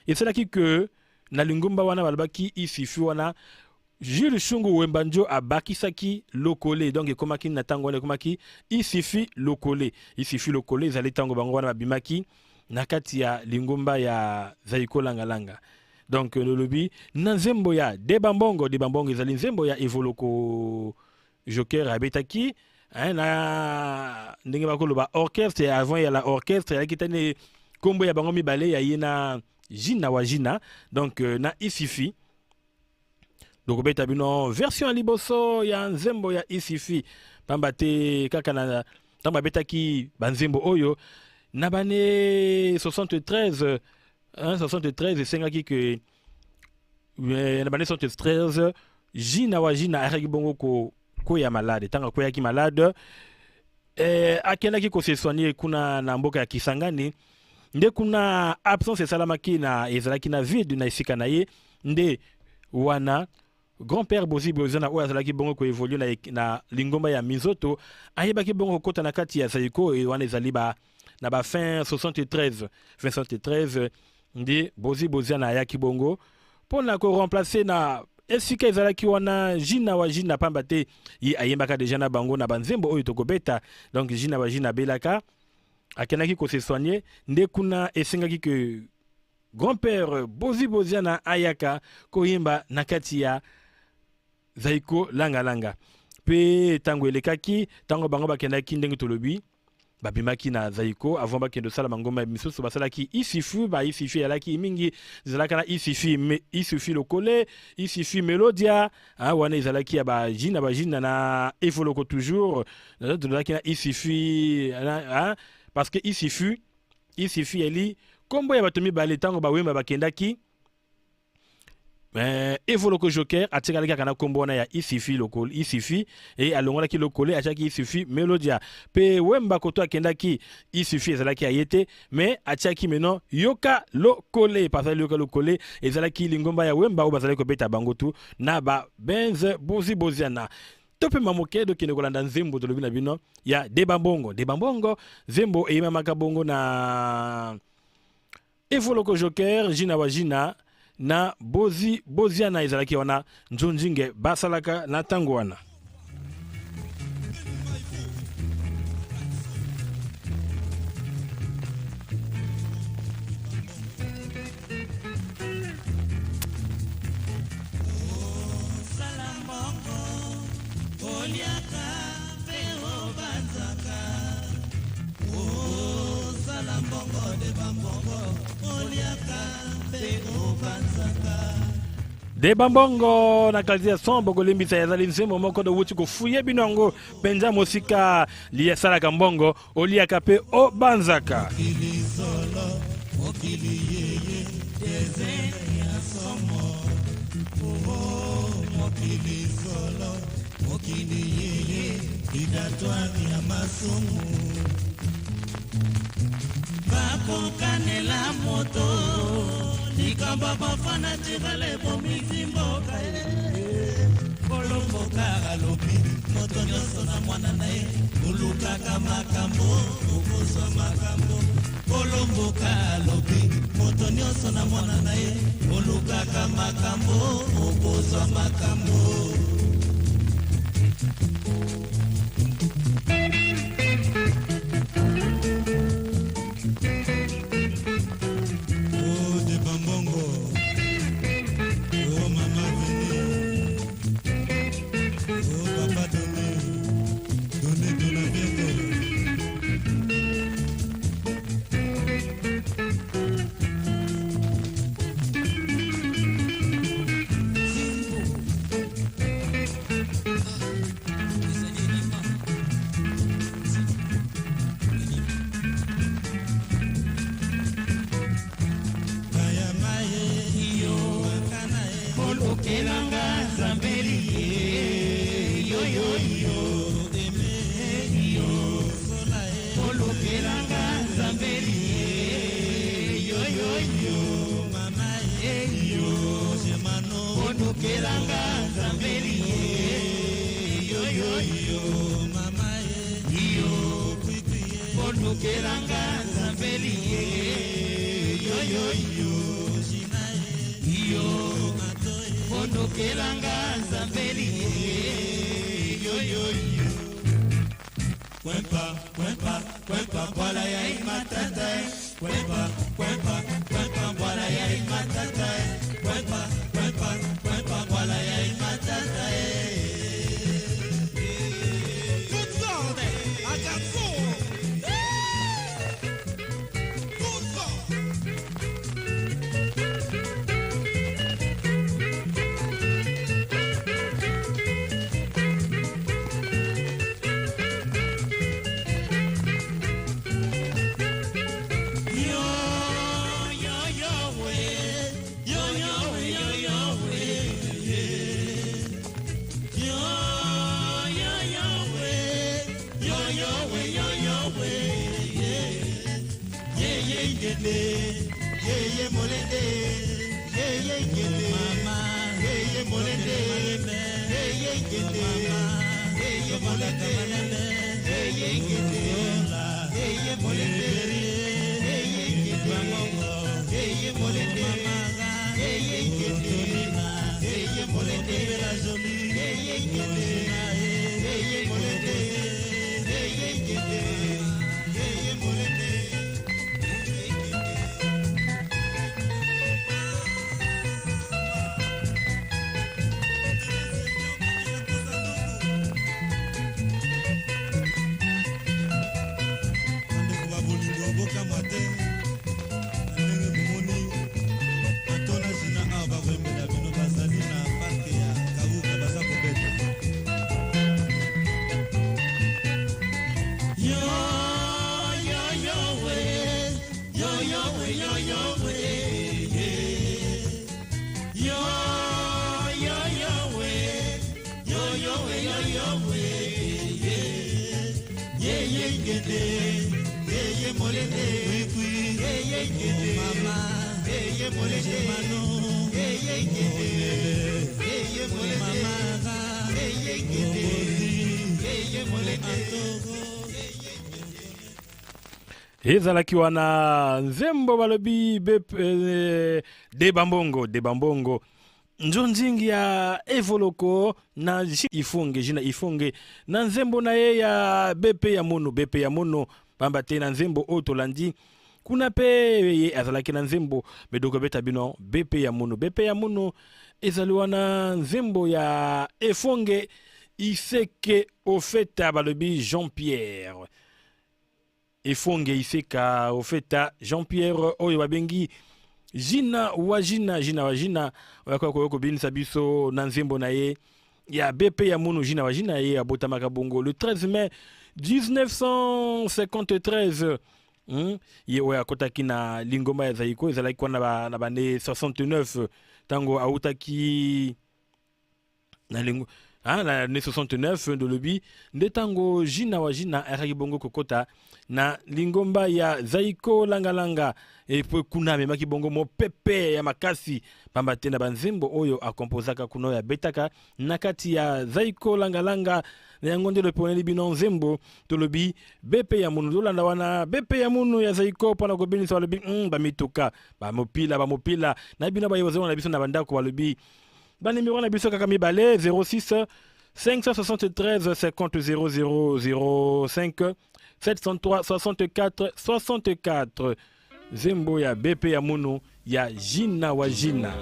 esalaki ke na lingomba wana balobaki Isifi wana Jules Shungu Wembanjo abakisaki lokole, donc ekomaki na ntango wana ekomaki Isifi lokole. Isifi lokole ezali ntango bango wana babimaki na kati ya lingomba ya Zaiko Langa Langa. Donc lolobi na nzembo ya Debambongo. Debambongo ezali nzembo ya Evoloko Joker abetaki, hein, na ndenge bakoloba orchestre avant ya la orchestre ezalaki tani kombo ya bango mibale ya ye na Gina wa Gina, donc na Isifi. Dokobeta bino version ya liboso ya nzembo ya Isifi, pamba te kaka na ntango babetaki banzembo oyo na bane 73, hein, 73 esengaki ke na bane 73 Gina wa Gina ayakaki bongo koya malade. Ntango akweyaki malade, akendaki ko se soigner kuna na mboka ya Kisangani. Nde kuna absence esalamaki na ezalaki na vide na esika na ye. Nde wana grand-père Bozi Boziana oyo azalaki bongo ko évoluer na lingomba ya Mizoto ayebaki bongo kokota na kati ya Zaiko. Wana ezali na ba fin 73, fin 73 nde Bozi Boziana ayaki bongo mpona ko remplacer na esika ezalaki wana Gina wa Gina, pamba te ye ayembaka deja na bango na banzembo oyo tokobeta. Donc Gina wa Gina abelaka, akendaki ko se soigner, nde kuna esengaki ke grand-père Bozi Boziana ayaka koyemba na kati ya Zaiko Langa Langa. Pe tango elekaki, tango bango bakendaki ndenge tolobi, babimaki na Zaiko avant bakende kosala mangomba misusu, basalaki Isifu. Ba Isifu ezalaki mingi, ezalaka na Isifi, me, Isifi lokole, Isifi Melodia, hein, wana ezalaki ya ba Gina, ba Gina na Evoloko toujours, tozalaki na Isifi, hein, parce que Isifu, Isifi eli kombo ya bato mibale tango ba Wemba bakendaki. Evoloko Joker atikalaki kaka na kombo wana ya Isifi lokole, Isifi, e alongolaki lokole, atiaki Isifi Melodia. Pe Wemba koto akendaki, Isifi ezalaki ya ye te, mais atiaki maintenant Yoka Lokole. Parce que Yoka Lokole ezalaki lingomba ya Wemba oyo bazalaki kobeta bango tu na ba Benz Bozi Boziana. Topema moke, tokende kolanda nzembo tolobi na bino ya Debambongo. Debambongo nzembo eyemamaka bongo na Evoloko Joker, Gina wa Gina na Bozi Boziana, ezalaki wana nzonzinge basalaka na tango wana. Debambongo na qualité ya son, bokolimbisa, ezali nzembo moko towuti kofuye bino yango mpenza mosika. Liasalaka mbongo, oliaka pe obanzaka. Bakokanela moto likambo bafana tirale bomisi mboka. Kolomboka alobi moto nyonso na mwana na ye, olukaka makambo okozwa makambo. Kolomboka alobi moto nyonso na mwana na ye, olukaka makambo okozwa makambo. Oh, de Bambongo. Oh, mama Veni. Oh, papa Donné. Donné Donabiengo. Kayamaye. Yo olukelanga nzambeli ye yoyoyo yo olukelanga nzambeli ye yoyoyo yo olukelanga nzambeli ye yoyoyo yo olukelanga nzambeli ye yoyoyo yo olukelanga nzambeli ye yoyoyo. Kwempa, kwempa, kwempa, bwala ya imatata. Kwempa, kwempa, kwempa, bwala ya imatata. Kwempa, kwempa, kwempa, bwala ya imatata. Yo yo yo we yo yo we yo yo we yo yo yo we yo yo we yo yo we Ye ye ngende, ye ye molende, ye ye ngende, mama, ye ye molende, ye ye ngende, ye ye molende, ye ye ngende, ye ye molende, ye ye ngende, ye ye molende, ye ye ngende, ye ye molende, ye ye ngende, ye ye molende, ye ye ngende, ye ye molende. Bandeko ba bolingo, bokamwa te na ndenge bomoni Atona Jina awa bakoyembela bino. Bazali na parc ya Kauka, baza kobeta. Yo yo yo we yo yo we yo yo we yo yo yo we yo yo we yo yo we ye ye ngende, ye ye molende, ye ye ngende, mama, ye ye molende, ye ye ngende, ye ye molende, ye ye ngende, ye ye molende. Ezalaki wana nzembo balobi Debambongo, Debambongo nzonzingi ya Evoloko na Ifonge, Jina Ifonge na nzembo na ye ya BP ya Mono, BP ya Mono. Pamba te na nzembo oyo tolandi kuna mpe ye azalaki na nzembo medokobeta bino BP ya Mono. BP ya Mono ezali wana nzembo ya Efonge Iseke Ofeta, balobi Jean Pierre Efonge Iseka Ofeta Jean Pierre oyo babengi Jina wa Jina, Jina wa Jina, oyo akoya koya kobinisa biso na nzembo na ye ya BP ya Mono. Jina wa Jina, ye abotamaka bongo le 13 mai 1953. Ye oyo akɔtaki na lingomba ya Zaiko ezalaki wana na bane 69, ntango autaki na lingo Hein, l'année 69 de lobi nde ntango Jina wa Jina ayakaki bongo kokota na lingomba ya Zaiko Langalanga epo kuna amemaki bongo mopepe ya makasi pamba te na banzembo oyo akompozaka kuna oyo abetaka na kati ya Zaiko Langalanga. Na yango nde loponeli bino nzembo tolobi bepe ya munu. Tolanda wana bepe ya munu ya Zaiko mpona kobinisa. Balobi bamituka bamopila bamopila na bino baye bozonga na biso na bandako. Balobi banimero na biso kaka mibale: 06 573 50 00 05, 703 64 64. Nzembo ya bepe ya munu ya Jina wa Jina.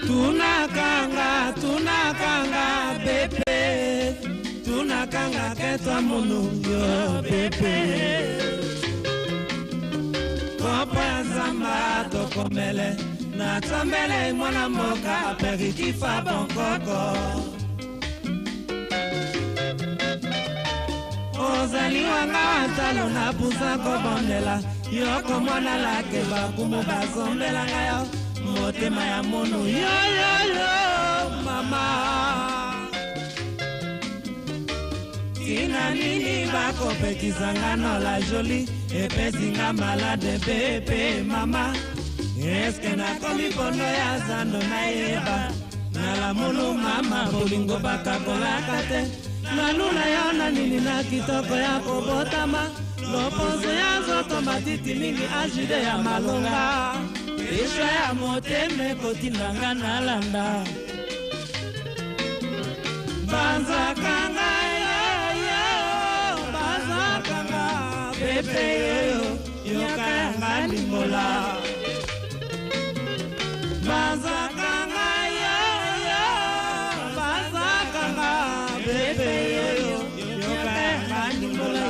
Tunakanga, tunakanga bepe, tunakanga ketwa munu yo bepe. Kopo ya nzamba tokomele na tombele mwana mboka aperitif bonkoko. Ozali wanga watalo na pusa kobondela yoko mwana lake bakumu bazombelanga yo motema ya munu yoyoyo mama. Tina nini bakopekisanga nola joli epesinga malade pepe mama. Eske nakomi pondo ya zando nayeba nalamulu mama bolingo bakakolaka te nalula yo na nini na kitoko ya kobotama loposo ya nzoto matiti mingi ajude ya malonga eshwa ya motema ekotindanga nalanda banzakanga yoyo banzakanga pepe yoyo yoka yanga limbola banzakanga yoyo banzakanga pepe yoyo yoka yanga limbola.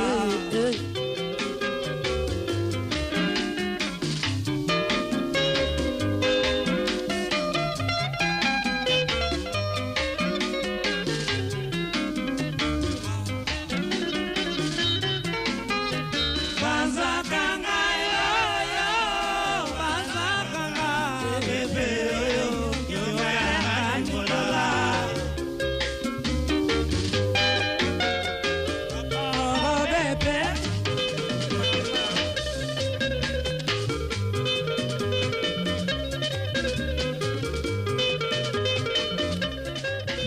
Banzakanga yoyo banzakanga pepe yoyo yoka yanga limbola. Oh bébé.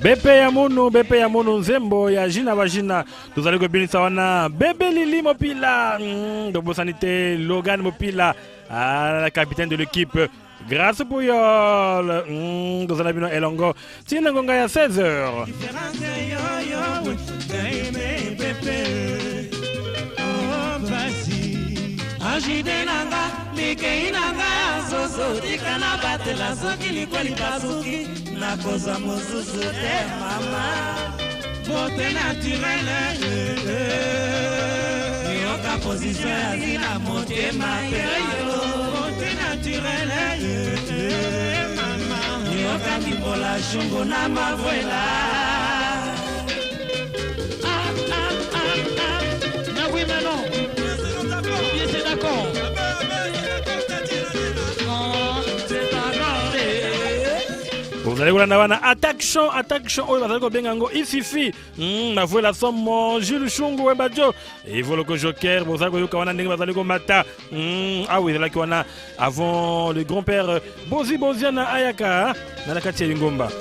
Bepe ya munu, bepe ya munu, nzembo ya Jina wa Jina. Tozali kobinisa wana bebe Lili Mopila, tobosani te Logan Mopila, ah, capitaine de l'équipe Grâce Puyol. Tozala bino elongo ntina ngonga ya 16 heures. Différence yo yo Daime pepe Oh basi Ajide nanga likei nanga ya zozo tika na batela soki likweli pasuki nakozwa mosusu te mama. Beauté naturelle yoka position ya zina motema pe yo. Beauté naturelle mama yoka limbola shungu na mavwela. Ah, ah, ah, ah. Mais oui, mais non. Bien, c'est d'accord. Non, c'est accordé. Bozali kolanda wana attraction, attraction oyo bazali kobenga yango ififi, mavuela somo Jules Shungu Wembajo Evoloko Joker. Bozali koyoka wana ndenge bazali komata. Awa ezalaki wana avant le grand-père Bozi Boziana ayaka na kati ya lingomba.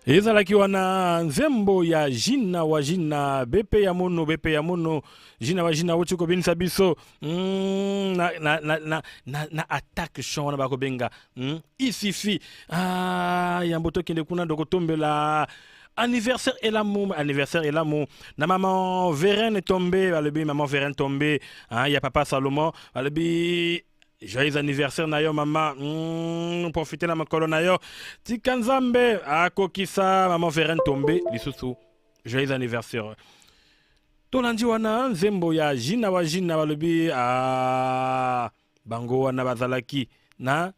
Ezalaki wana nzembo ya Jina wa Jina, bepe ya mono, bepe ya mono. Jina wa Jina auti kobinisa biso na, na, na, na, na, na attaque chant wana bakobenga isifi. Ah, yambo tokende kuna dokotombela anniversaire elamu, anniversaire elamu na maman Verène Tombe. Balobi maman Verène Tombe, hein, ya papa Salomon, balobi joyeux anniversaire na yo mama. Profite na mokolo na yo, tika Nzambe akokisa. Mama Verène Tombe lisusu, joyeux anniversaire. Tolandi wana nzembo ya Jina wa Jina. Balobi, ah, bango wana bazalaki na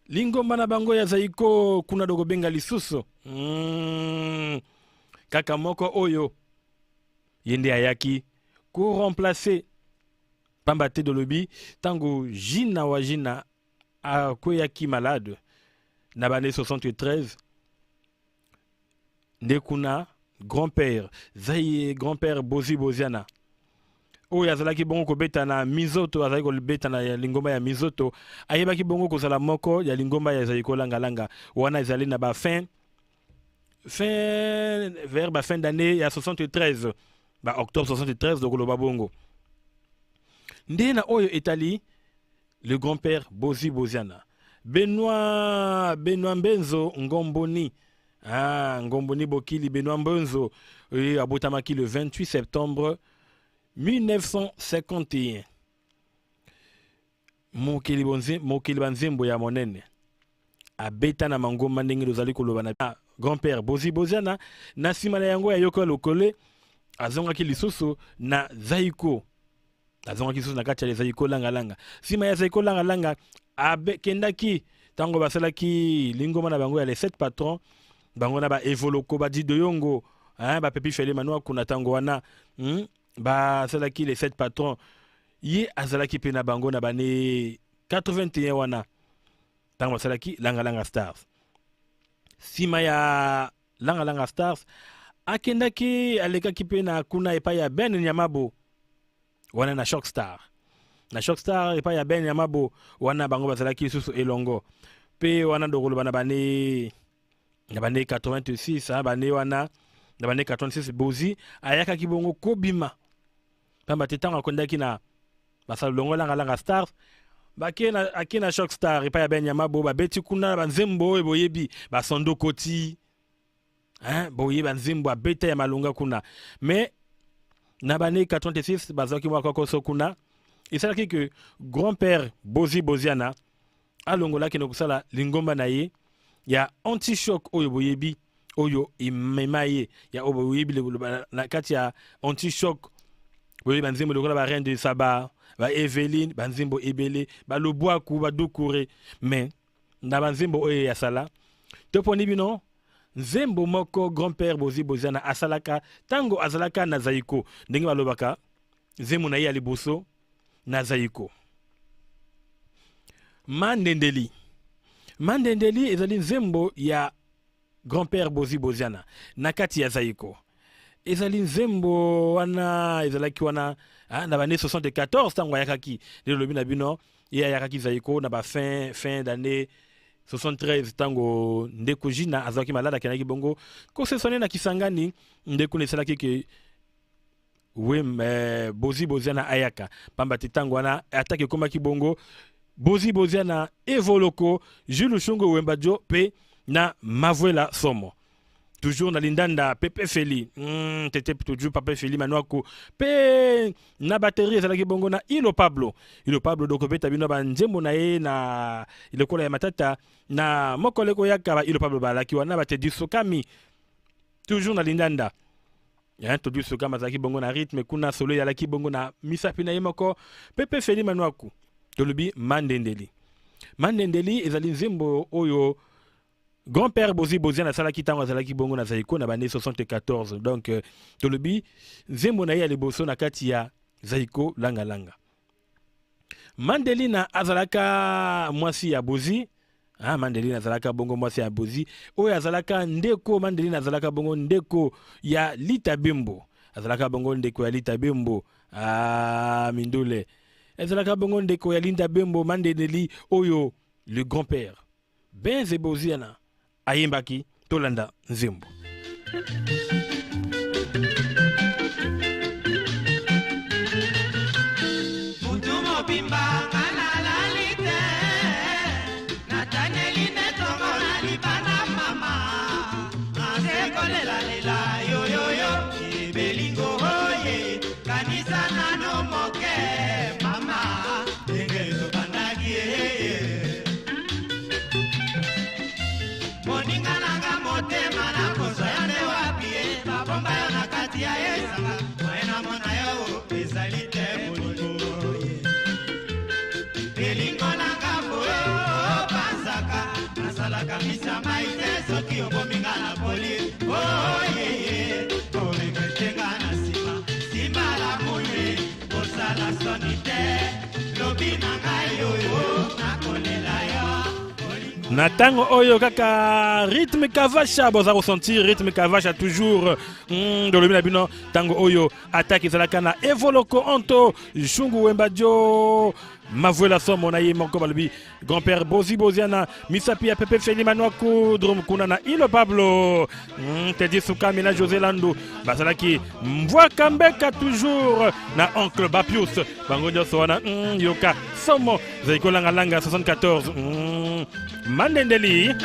lingomba na bango ya Zaiko kuna. Dokobenga lisusu kaka moko oyo ye nde ayaki koremplacer, pamba te dolobi ntango Jina wa Jina akweyaki malade na bane 73 nde kuna grand-père zai, grand-père Bozi Boziana, oyo azalaki bongo kobeta na Mizoto, azalaki kobeta na lingomba ya Mizoto, ayebaki bongo kozala moko ya lingomba ya Zaiko Langalanga. Wana ezali na bafin fin vers bafin d'année ya 73, ba octobre 73 dokoloba bongo. Nde na oyo etali le grand-père Bozi Boziana, Benoît, Benoît Mbenzo Ngomboni, ah, Ngomboni Bokili Benoît Mbenzo, oyo abotamaki le 28 septembre 1951, mokili mokili banzembo ya monene, abeta na mangomba ndenge tozali koloba na grand-père Bozi Boziana. Na nsima na yango ya Yoka Lokole, azongaki lisusu na Zaiko, azongaki lisusu na kati ya Zaiko Langalanga. Nsima ya Zaiko Langalanga, akendaki ntango basalaki lingomba na bango ya Les Sept Patrons, bango na baevoloko, badido yongo, hein, bapepi Fele Manuaku. Na ntango wana, basalaki Les Sept Patrons, ye azalaki mpe na bango na bane 81 wana ntango basalaki Langalanga Stars. Nsima ya Langalanga Stars, akendaki, alekaki mpe na kuna epai ya Ben Nyamabo wana na Shock Star, na Shock Star epai ya Ben Nyamabo wana, bango bazalaki lisusu elongo mpe wana dokoloba na bane 86, ah, bane wana na bane 86 Bozi ayakaki bongo kobima, pamba te ntango akendaki na basala longo Langalanga Stars, bake na, ake na Shock Star epai ya Ben Nyamabo, babeti kuna na banzembo oyo boyebi, basondo koti, hein, boyeba nzembo abeta ya malonga kuna. Mais na bane 86 bazwaki mwa kokoso kuna, esalaki ke grand-père Bozi Boziana alongolaki na kosala lingomba na ye ya Anti-Choc oyo boyebi, oyo emema ye ya oyo boyebi na kati ya Anti-Choc. Boyebi banzembo lokola ba Reine de Saba, ba Eveline, banzembo ebele, balobwaku, badukure. Mais na banzembo oyo ya sala, toponi bino nzembo moko grand-père Bozi Boziana asalaka ntango azalaka na Zaiko, ndenge balobaka nzembo na ye ya liboso na Zaiko, Mandendeli. Mandendeli ezali nzembo ya grand-père Bozi Boziana na kati ya Zaiko. Ezali nzembo wana ezalaki wana, ah, na bane 74 ntango ayakaki. Nde lobi na bino, ye ayakaki Zaiko na bafin fin d'année 73 ntango ndeko Jina azwaki malade, akendaki bongo kosesone na Kisangani. Ndeko na esalaki ke we Bozi Boziana ayaka, pamba te ntango wana atake ekomaki bongo Bozi Boziana, Evoloko, Jules Shungu, Wembadio mpe na Mavuela Somo, toujours na lindanda Pepe Feli, tete toujours Papa Feli Manuaku, mpe na batterie ezalaki bongo na Ilo Pablo. Ilo Pablo dokobeta bino banzembo na ye na lokola ya matata na mokolo ekoyaka. Ba Ilo Pablo balaki wana, batedi Sokami toujours na lindanda, hein, Todi Sokami azalaki bongo na rythme kuna, solo ezalaki bongo na misapi na ye moko Pepe Feli Manuaku. Tolobi Mandendeli. Mandendeli ezali nzembo oyo grand-père Bozi Boziana asalaki ntango azalaki bongo na Zaiko na bane 74. Donc tolobi nzembo na ye ya liboso na kati ya Zaiko Langalanga. Mandelina azalaka mwasi ya Bozi. Ah, Mandelina azalaka bongo mwasi ya Bozi oyo azalaka ndeko, Mandelina azalaka bongo ndeko ya Lita Bembo, azalaka bongo ndeko ya Lita Bembo. Ah, mindule ezalaka bongo ndeko ya Linda Bembo. Mandendeli oyo le grand-père. Benze Boziana ayembaki. Tolanda nzembo. Mutu mobimba nga nalali te, nataneli nde tongo na libanda mama, naze kolelalela yoyoyo ebelingo oye, kanisa nano moke mama, ndenge tobandaki ye. Moninga nanga motema nakozwa yo nde wapi ye, babomba yo na kati ya esanga, moye namona yo ezali te bolingo ye. Elingo nanga boye opanzaka, nasalaka misa mai te soki obominga na poli. Oyeye, oregretenga na nsima, nsima lamuye, kosala soni te, lobi na ngai oyo nakolela yo. Na ntango oyo kaka rythme Kavasha, boza kosentir rythme Kavasha toujours. Dolobi na bino ntango oyo attaque ezalaka na Evoloko Anto Shungu Wemba Dio Mavuela Somo na ye moko balobi grand-père Bozi Boziana misapi ya Pepe Feli Manuaku drum kuna na Ilo Pablo Teddy Sukami na José Landu bazalaki Mvwa Kambeka toujours na oncle Bapius bango nyonso wana yoka somo zali kolangalanga 74 Mandendeli.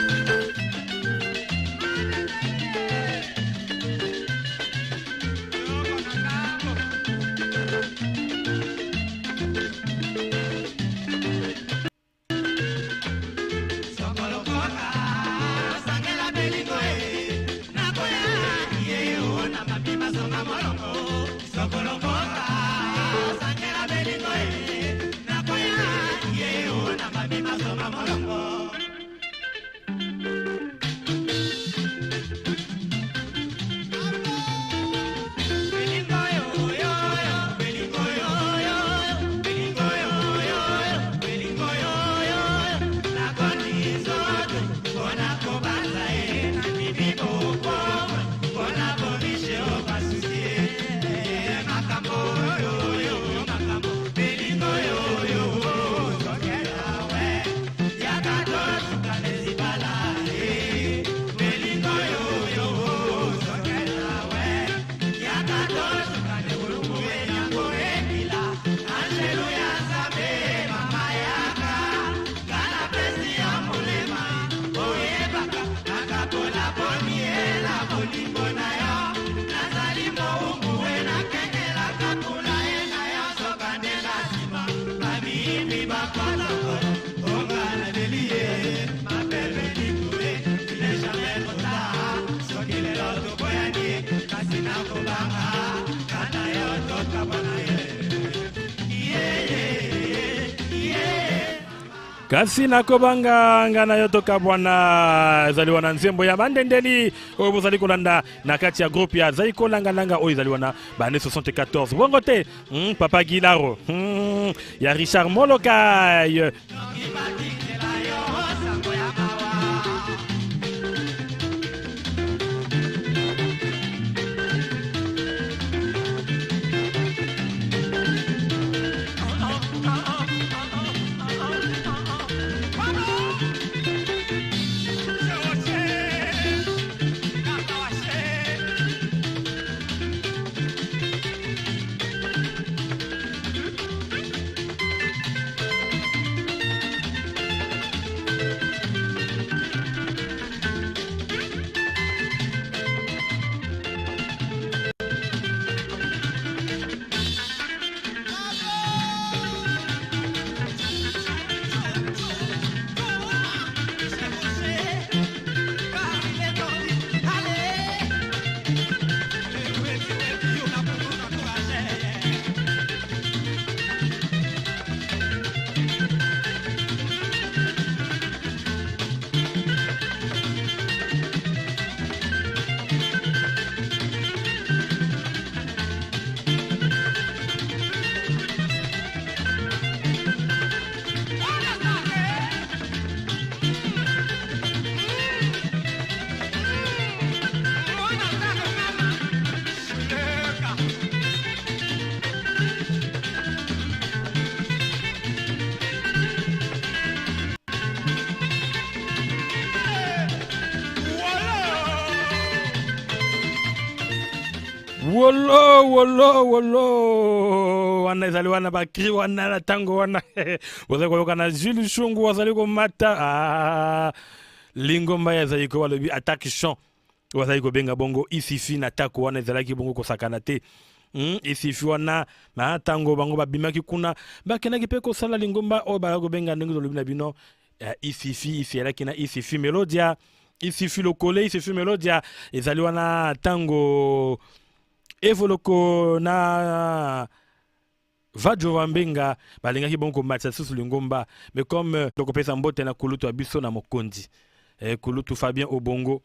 Kasi nakobanga nga na yo tokabwana ezali wana nzembo ya Bandendeli oyo bozali kolanda na kati ya groupe ya Zaiko Langalanga oyo ezali wana bane 74 bongo te papa Guilaro ya Richard Molokai. Wolo wolo wolo, wana ezali wana bakri wana na ntango wana bozali koyoka na Jules Shungu azali komata. Ah, lingomba ya ezali ko balobi attaque champ bazali kobenga bongo isifi na tako wana ezalaki bongo kosakana te. Isifi wana na ntango bango babimaki kuna bakendaki mpe kosala lingomba oyo bazali kobenga ndenge tolobi na bino isifi. Ifi elaki na isifi melodia, isifi lokole, isifi melodia ezali wana ntango Evoloko na Vajo Wambenga balingaki bongo komatisa lisusu lingomba. Mais comme tokopesa mbote na kulutu ya biso na mokonzi, kulutu Fabien Obongo,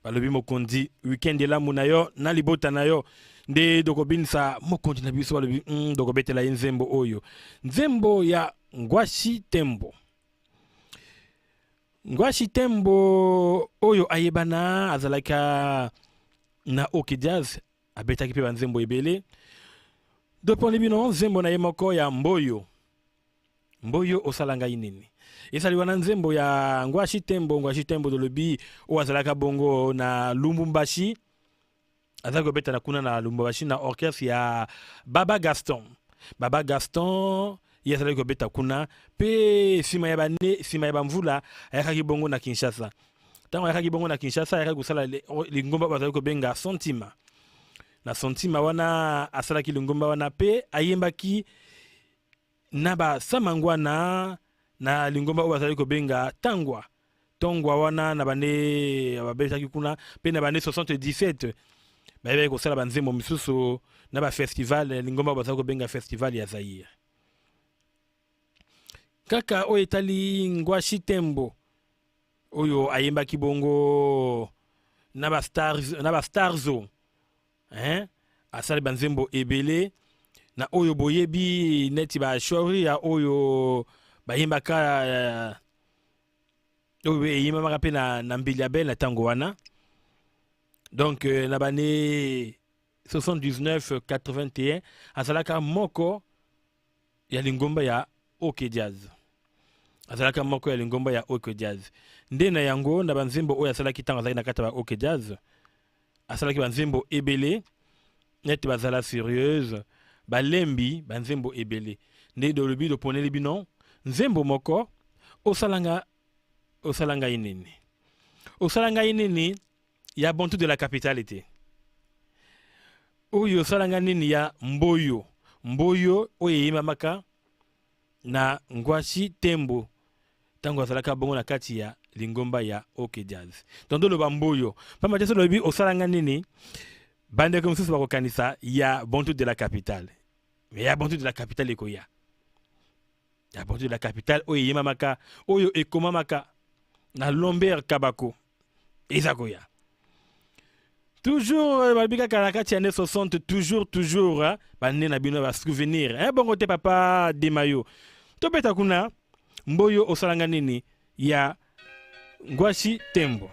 balobi mokonzi weekend elamu na yo na libota na yo, nde tokobinisa mokonzi na biso, balobi tokobetela ye nzembo oyo, nzembo ya Ngwashi Tembo. Ngwashi Tembo oyo ayebana azalaka na OK Jazz, abetaki mpe banzembo ebele. Toponi bino nzembo na ye moko ya Mboyo. Mboyo osala ngai nini, ezali wana nzembo ya Ngwashi Tembo. Ngwashi Tembo tolobi oyo azalaka bongo na Lumbumbashi, azalaki kobetana kuna na Lumbumbashi na orchestre ya Baba Gaston. Baba Gaston ye azalaki kobeta kuna mpe nsima ya bane, nsima ya bamvula ayakaki bongo na Kinshasa. Ntango ayakaki bongo na Kinshasa, ayakaki kosala lingomba oyo bazalaki kobenga Sontima. Na Sontima wana asalaki lingomba wana mpe ayembaki na basamangwana na lingomba oyo bazalaki kobenga Tangwa. Tongwa wana na bane babetaki kuna mpe na bane 77 bayebaki kosala banzembo misusu na bafestival, lingomba oyo bazalaki kobenga Festival ya Zaire. Kaka oyo etali Ngwashi Tembo oyo ayembaki bongo na ba stars, na ba starzo, hein? Asali banzembo ebele na oyo boyebi neti ba shauri ya oyo bayembaka, oyo eyembamaka mpe na Mbilia Bel na ntango wana. Donc na bane 79 81 azalaka moko ya lingomba ya OK Jazz, azalaka moko ya lingomba ya OK Jazz. Nde na yango na banzembo oyo asalaki ntango azalaki na kati ya ba OK Jazz, asalaki banzembo ebele neti bazala sérieuse, balembi banzembo ebele. Nde dolobi loponeli bino nzembo moko, osalanga osala ngai nini, osala ngai nini ya Bantu de la Capitale te, oyo osala ngai nini ya Mboyo. Mboyo oyo eyembamaka na Ngwashi Tembo ntango azalaka bongo na kati ya lingomba ya OK Jazz. Donc toloba Mboyo pamba te so lobi osala ngai nini, bandeko mosusu bakokanisa ya Bantu de la Capitale. Mais ya Bantu de la Capitale ekoya, ya Bantu de la Capitale oyo eyembamaka, oyo ekomamaka na Lambert Kabako eza koya. Toujours balobi kaka na kati ya ne 60, toujours toujours bande na bino ba souvenir, bongo te papa Demayo. Tobeta kuna Mboyo osalanga nini ya Ngwashi Tembo.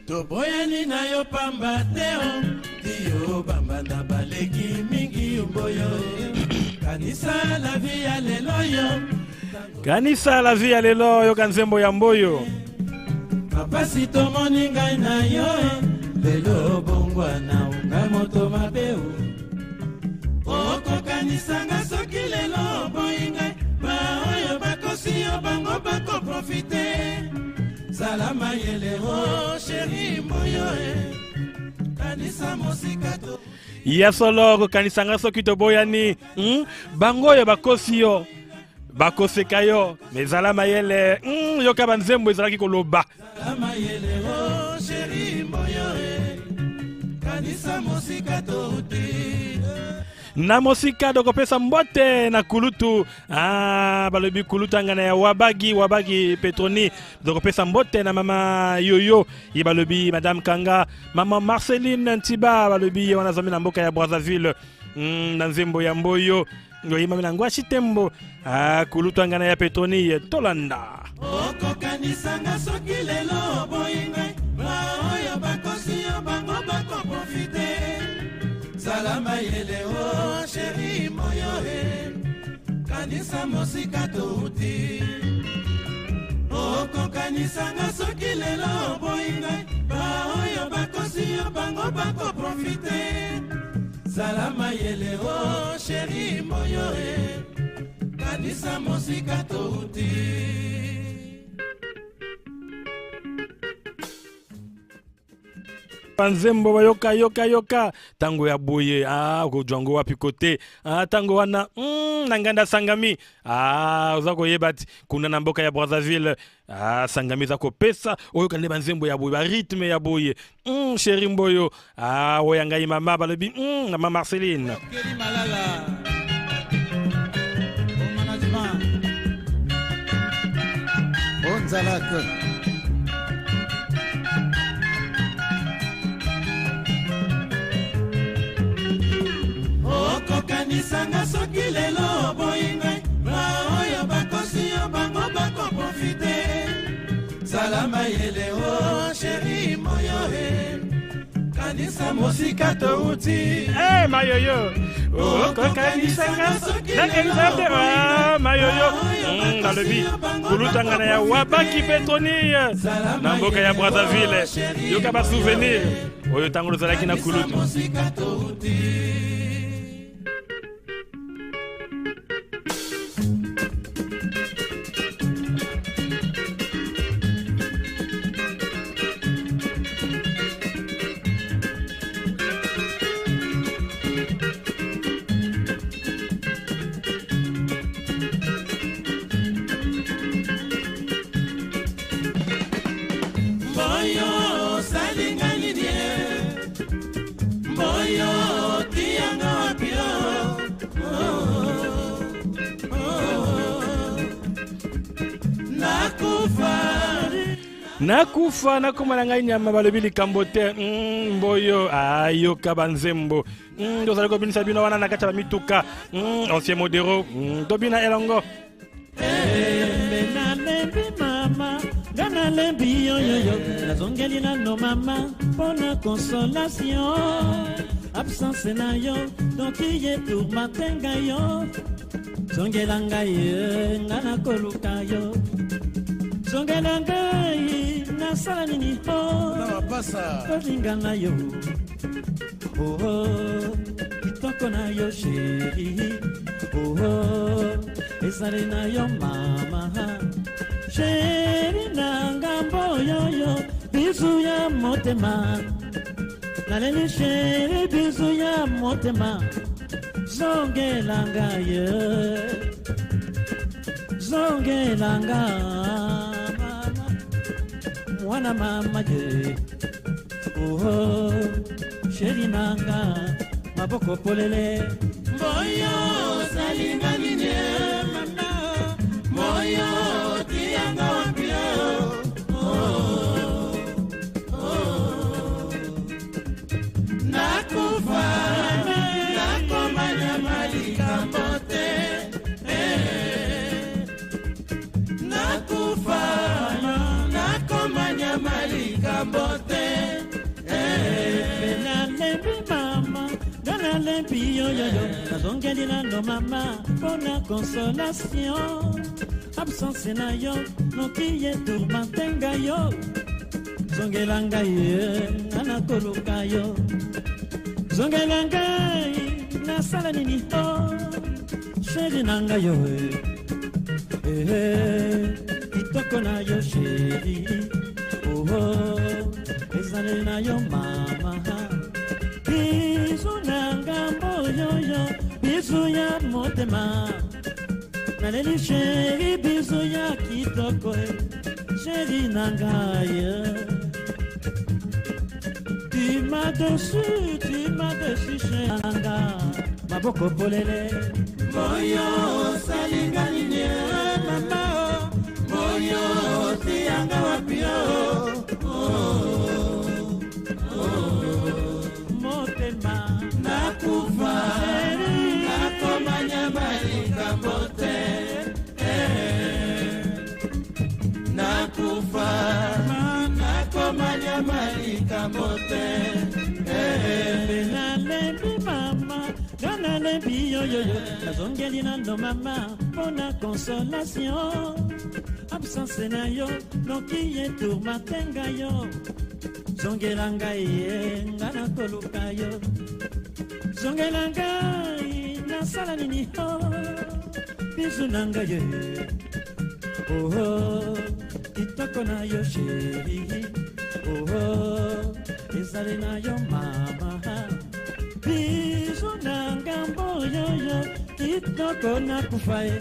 Toboyani na yo pamba te o diyo bambanda baleki mingi mboyo, kanisa la vie ya lelo yo. Kanisa la vie ya lelo, yoka nzembo ya Mboyo. Mapasi tomoni ngai na yo lelo, bongwana unga moto mabe o okokanisanga soki lelo oboyi ngai, baoyo bakosi yo bango bakoprofite. Zala mayele o chéri Mboyo e, kanisa mosika to Ya solo, kokanisanga soki toboyani, Bango oyo bakosi yo bakoseka yo, mais zala mayele, Yoka banzembo ezalaki koloba. Zala mayele o chéri Mboyo e, kanisa mosika touti. Na mosika dokopesa mbote na kulutu, balobi kulutu angana ya Wabagi, Wabagi Petroni. Dokopesa mbote na mama Yoyo ye, balobi madame Kanga, mama Marceline Ntiba, balobi ye wana azwami na mboka ya Brazzaville. Na nzembo ya Mboyo oyembami na Ngwashi Tembo, kulutu angana ya Petroni, tolanda. Okokanisanga soki lelo oboyi ngai, baoyo bakosi yo bango bakoprofite. Zala mayele o chéri Mboyo e, kanisa mosika touti. Okokanisanga soki lelo oboyi ngai, baoyo bakosi yo bango bakoprofite. Zala mayele o sheri moyo e, kanisa mosika touti. Banzembo bayoka yoka yoka ntango ya boye, ah, okozwa yango wapi kote, ah, ntango wana na nganda sangami, ah, oza koyeba ti kuna na mboka ya Brazzaville, ah, sangami eza kopesa oyoka nde banzembo ya boye, barythme ya boye. Chéri Mboyo, ah, oyo ngai mama balobi, mama Marceline. Kelly Malala. Au management. Onzalaka. Okokanisanga soki lelo oboyi ngai, baoyo bakosi yo bango bakoprofite. Zala mayele o chéri moyo e, kanisa mosika touti. Eh, mayoyo okokanisanga nakanisa te, ah, mayoyo. Nalobi kulutanga na ya wabaki Petroni na mboka ya Brazzaville, yoka basouvenir oyo ntango tozalaki na kulutu. Mosika touti. Mboyo osalinga nini ye? Mboyo otiyanga wapi yo? Oh, oh. Nakufa. Nakufa nakoma na ngai nyama, balobi likambo te. Mboyo ayoka banzembo. Tozali kobinisa bino wana na kati ya bamituka. Ancien modero, tobina elongo. Lembe nalembi mama, nga nalembi yoyoyo, nazongeli nano mama mpona consolation. Absence na yo noki ye tourmente ngai yo. Zongela ngai ye, nga nakoluka yo. Zongela ngai, nasala nini ho? Na mapasa. Kolinga na yo. Oh, oh, kitoko na yo chéri. Oh, oh, ezali na yo mama. Chéri na ngambo yoyo, bizu ya motema. Naleli chéri bizu ya motema. Zongela ngai ye. Zongela nga mama. Mwana mama ye. Oh, oh, chéri nanga maboko polele. Mboyo osalinga nini mama? Mboyo otiyanga wapi yo? Oh, oh. Nakufa nakoma nyama likambo te. Eh. Nakufa nakoma nyama likambo te. Eh. Nalembi mama, nga nalembi yoyoyo, nazongeli nano mama mpona consolation. Absence na yo noki ye tourmente ngai yo. Zongela ngai ye, nga nakoluka yo. Zongela ngai, nasala nini ho? Chéri na ngai yo, eh, eh, kitoko na yo chéri. Oh, oh, ezali na yo mama. Bizu na ngambo yoyo, bizu ya motema. Naleli chéri bizu ya kitoko, eh, chéri na ngai. Tu m'as déçu, tu m'as déçu, chéri na nga. Maboko polele. Mboyo osalinga nini mama? Mboyo otiyanga wapi yo? Oh, oh. Motema. Nakufa nakoma nyama likambo te. Eh. Nakufa nakoma nyama likambo te. Eh. Nalembi mama. mama, nga nalembi yoyoyo, nazongeli nano mama mpona consolation. Absence na yo noki ye tourmente ngai yo, zongela ngai ye, nga nakoluka yo, zongela ngai nasala nini ho, bizu na ngai ye, oh, kitoko na yo chéri, oh, ezali na yo mama, bizu na ngambo yoyo, kitoko nakufa ye.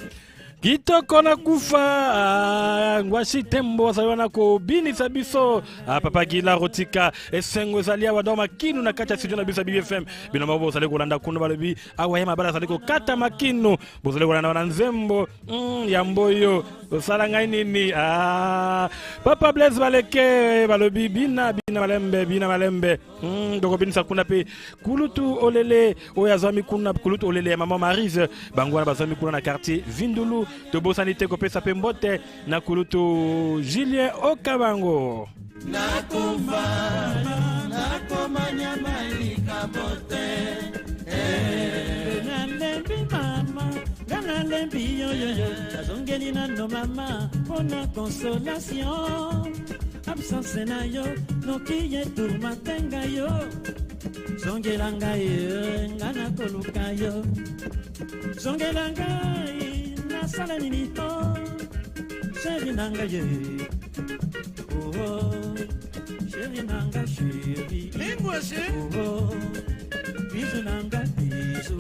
Kitoko na kufa. Ngwashi Tembo azali wana kobinisa biso. Papa Gila Rotika, esengo ezali awa donc makinu na kati ya studio na biso ya BFM. Bino moko bozali kolanda kuna, balobi awa ye mabala azali kokata makinu, bozali kolanda wana nzembo ya mboyo osala ngai nini. Papa Blaise Baleke balobi bina bina malembe, bina malembe. Tokobinisa kuna mpe kulutu olele oyo azwami kuna, kulutu olele ya mama Marise, bango wana bazwami kuna na quartier Vindulu. Tobosani te kopesa mpe mbote na kulutu Julien Okabango. Nakufa, nakoma nyama likambo te. Nalembi mama, nga nalembi yoyoyo, nazongeli nano mama mpona consolation. Absence na yo noki ye tourmente ngai yo, zongela ngai, nga nakoluka yo, zongela ngai nasala nini ho, chéri na ngai ye, oh, chéri na nga chéri, oh, bizu na nga bizu,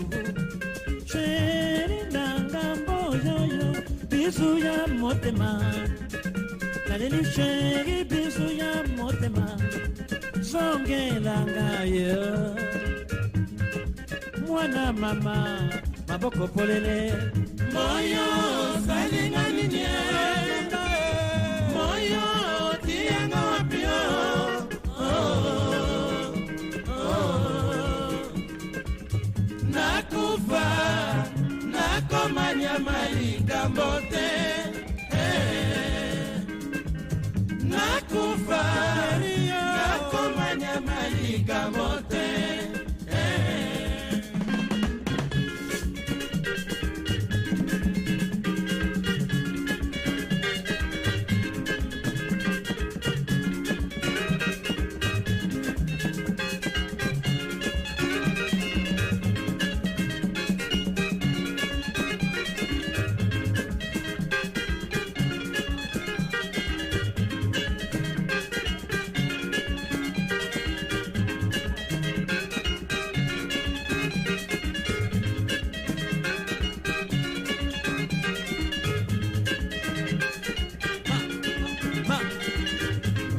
chéri na nga mboyoyo, bizu ya motema, naleli chéri, bizu ya motema, zongela ngai yo, mwana mama, maboko polele. Moyo osalinga nini? Moyo tianga wapi yo? Oh, oh. Nakufa, nakoma nyama likambo te. Nakufa, nakoma nyama likambo te.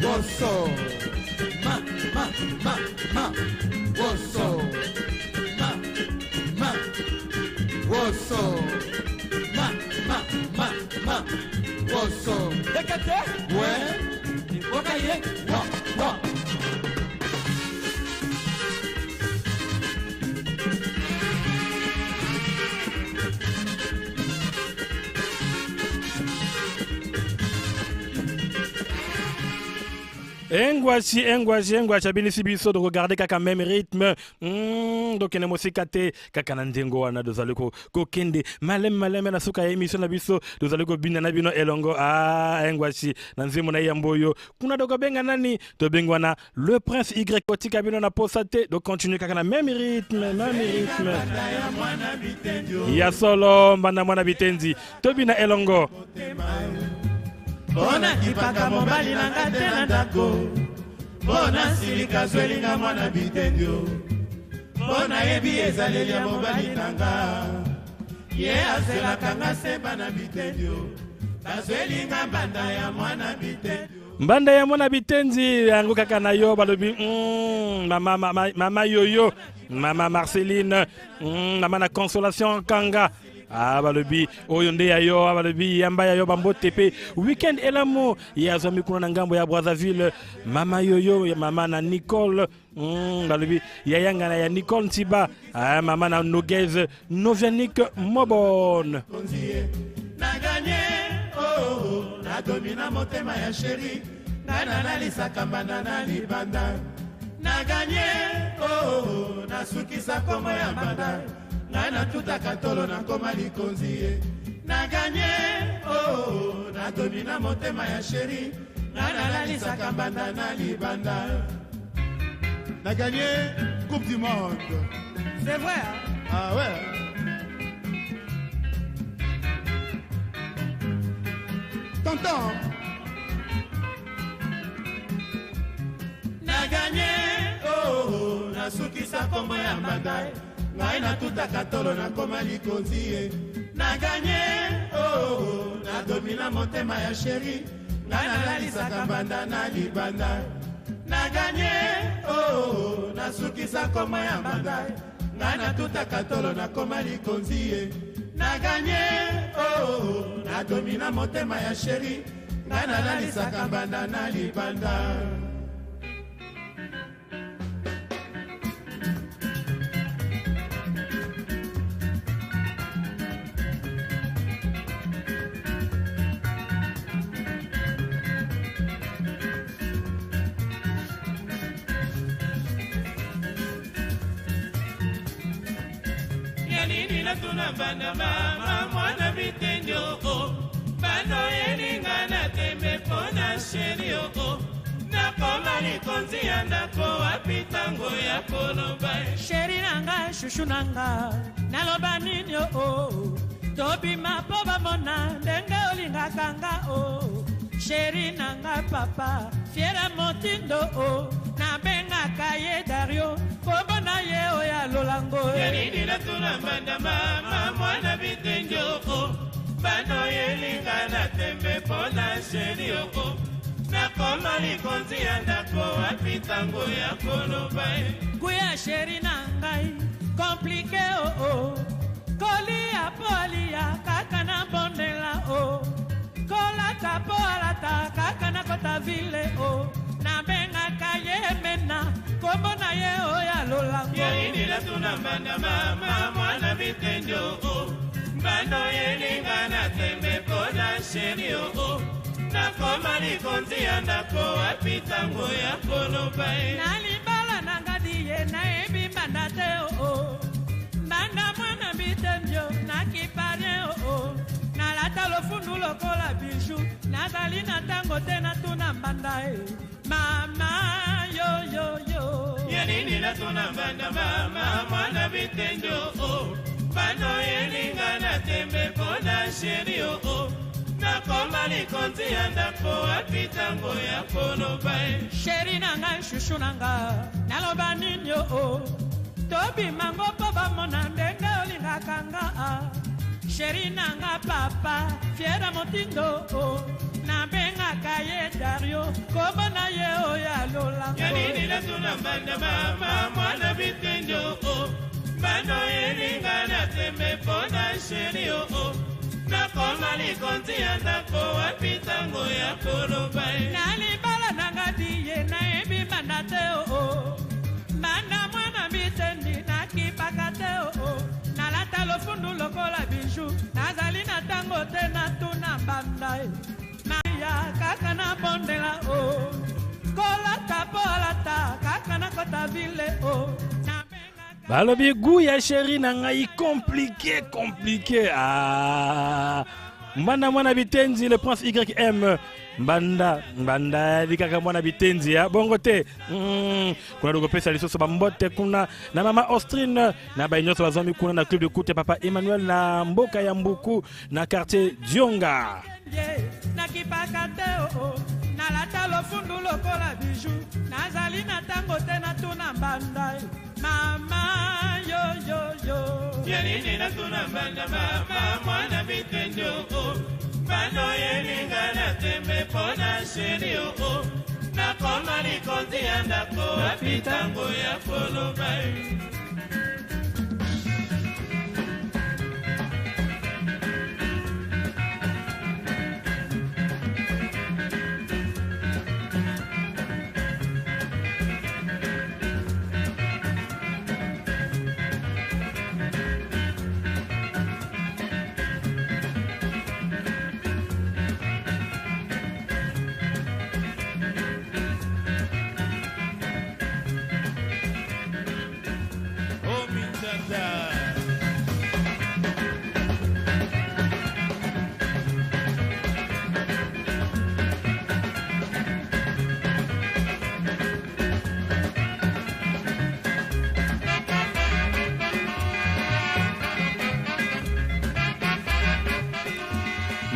Woso, ma, ma, ma, ma, woso, ma, ma, woso, ma, ma, ma, ma, woso. Ekete, Ouais, wakaye, wa, wa. Engwashi, engwashi, engwashi abinisi biso, tokogarde kaka même rythme. Tokende mosika te, kaka na ndengo wana tozali kokende maleme maleme na suka ya émission na biso, tozali kobina na bino elongo. Engwashi na nzembo na ye ya mboyo kuna tokobenga nani? Tobengi wana le prince Y, kotika bino na posa te, tocontinue kaka na même rythme, même rythme ya solo, mbanda mwana bitendi, tobina elongo. Mpona kipaka mobali na nga te na ndako, mpona silika zwelinga mwana bitendio, mpona yebi ezaleli ya mobali na nga, ye azelaka nga se bana bitendio, bazwelinga mbanda ya mwana bitendio. Mbanda ya mwana bitendi yango kaka na yo balobi, mama, mama, mama yoyo, mama Marceline, mama na Consolation Kanga. Balobi oyo nde ya yo, balobi yamba ya yo bambote pe weekend elamu ye azwami kuna na ngambo ya Brazzaville, mama yoyo, mama na Nicole, balobi yayanga na ya Nicole Ntiba, mama na Noguez Novianique Mobon. Na gagné, oh, oh, na domina motema ya chéri, nga nalalisaka mbanda na libanda. Na ganye oh, nasukisa komo ya mbanda. Ngai natutaka tolo nakoma likonzi ye. Na ganye oh, nadomina motema ya sheri. Ngai nalalisaka mbanda na libanda. Na gagné Coupe du Monde. C'est vrai, hein? Ah ouais. Tonton. Na gagné oh, oh, nasukisa kombo ya mbanda. Ngai natutaka tolo nakoma likonzi ye. Na gagné oh, oh, nadomina motema ya sheri. Ngai nalalisaka mbanda na libanda. Na gagné oh, oh, nasukisa kombo ya mbanda. Ngai natutaka tolo nakoma likonzi ye. Na gagné oh, oh, nadomina motema ya sheri. Ngai nalalisaka mbanda na libanda. Ya nini natuna banda mama mwana bitendi o bando yelinga na tembe mpo na sheri o nakoma likonzi ya ndako wapi ntango ya koloba. Sheri na nga, shushu na nga, naloba nini o? Tobima mpo bamona ndenge olingaka nga o. Sheri na nga papa, fiera motindo o. Nabengaka ye Dario, kombo na ye oyo alolango. Ya nini natuna mbanda mama mwana bitendi o bando yelinga na tembe mpo na sheri o nakoma likonzi ya ndako wapi ntango ya koloba. Nguya sheri na ngai komplike o kolia po alia kaka na bondela o kolata po alata kaka na kota ville o nabengaka ye mena kombo na ye oyo alolango. Ya nini natuna mbanda mama mwana bitendi o mbando yelinga na tembe mpo na sheri o nakoma likonzi ya ndako wapi ntango ya koloba. Na libala na ngadi ye nayebi mbanda te o mbanda mwana bitendio nakiparien o nalata lofundu lokola biju nazali na ntango te natuna mbanda e mama yoyoyo. Ya nini natuna mbanda mama mwana bitendi o mbando yelinga na tembe mpo na sheri o nakoma likonzi ya ndako wapi ntango ya koloba. Sheri na ngai, shushu na nga, naloba nini o? Tobima ngo mpo bamona ndenge olingaka nga. Sheri na nga papa, fiera motindo o. Nabengaka ye Dario, kombo na ye oyo alolango. Ya nini natuna mbanda mama mwana bitendi o mbando yelinga na tembe mpo na sheri o nakoma likonzi ya ndako wapi ntango ya koloba. Na libala na nga di ye nayebi mbanda te o mbanda mwana bitendi nakipaka te o nalata lofundu lokola biju nazali na ntango te natuna mbanda e maya kaka na bondela o kolata po alata kaka na kota ville o. Balobi goût ya chéri na ngai compliqué compliqué. Ah, mbanda mwana bitenzi, le prince YM mbanda mbanda likaka mwana bitenzi ya bongo te. Kuna dokopesa lisusu bambote kuna na mama Austrine na baye nyonso bazwami kuna na club de coute papa Emmanuel na mboka ya Mbuku na quartier Dionga. Nakipaka te o nalata lofundu lokola biju nazali na ntango te natuna mbanda mama yoyoyo. Ya nini natuna mbanda mama mwana bitendi o mbando yelinga na tembe mpo na sheri o nakoma likonzi ya ndako wapi ntango ya koloba.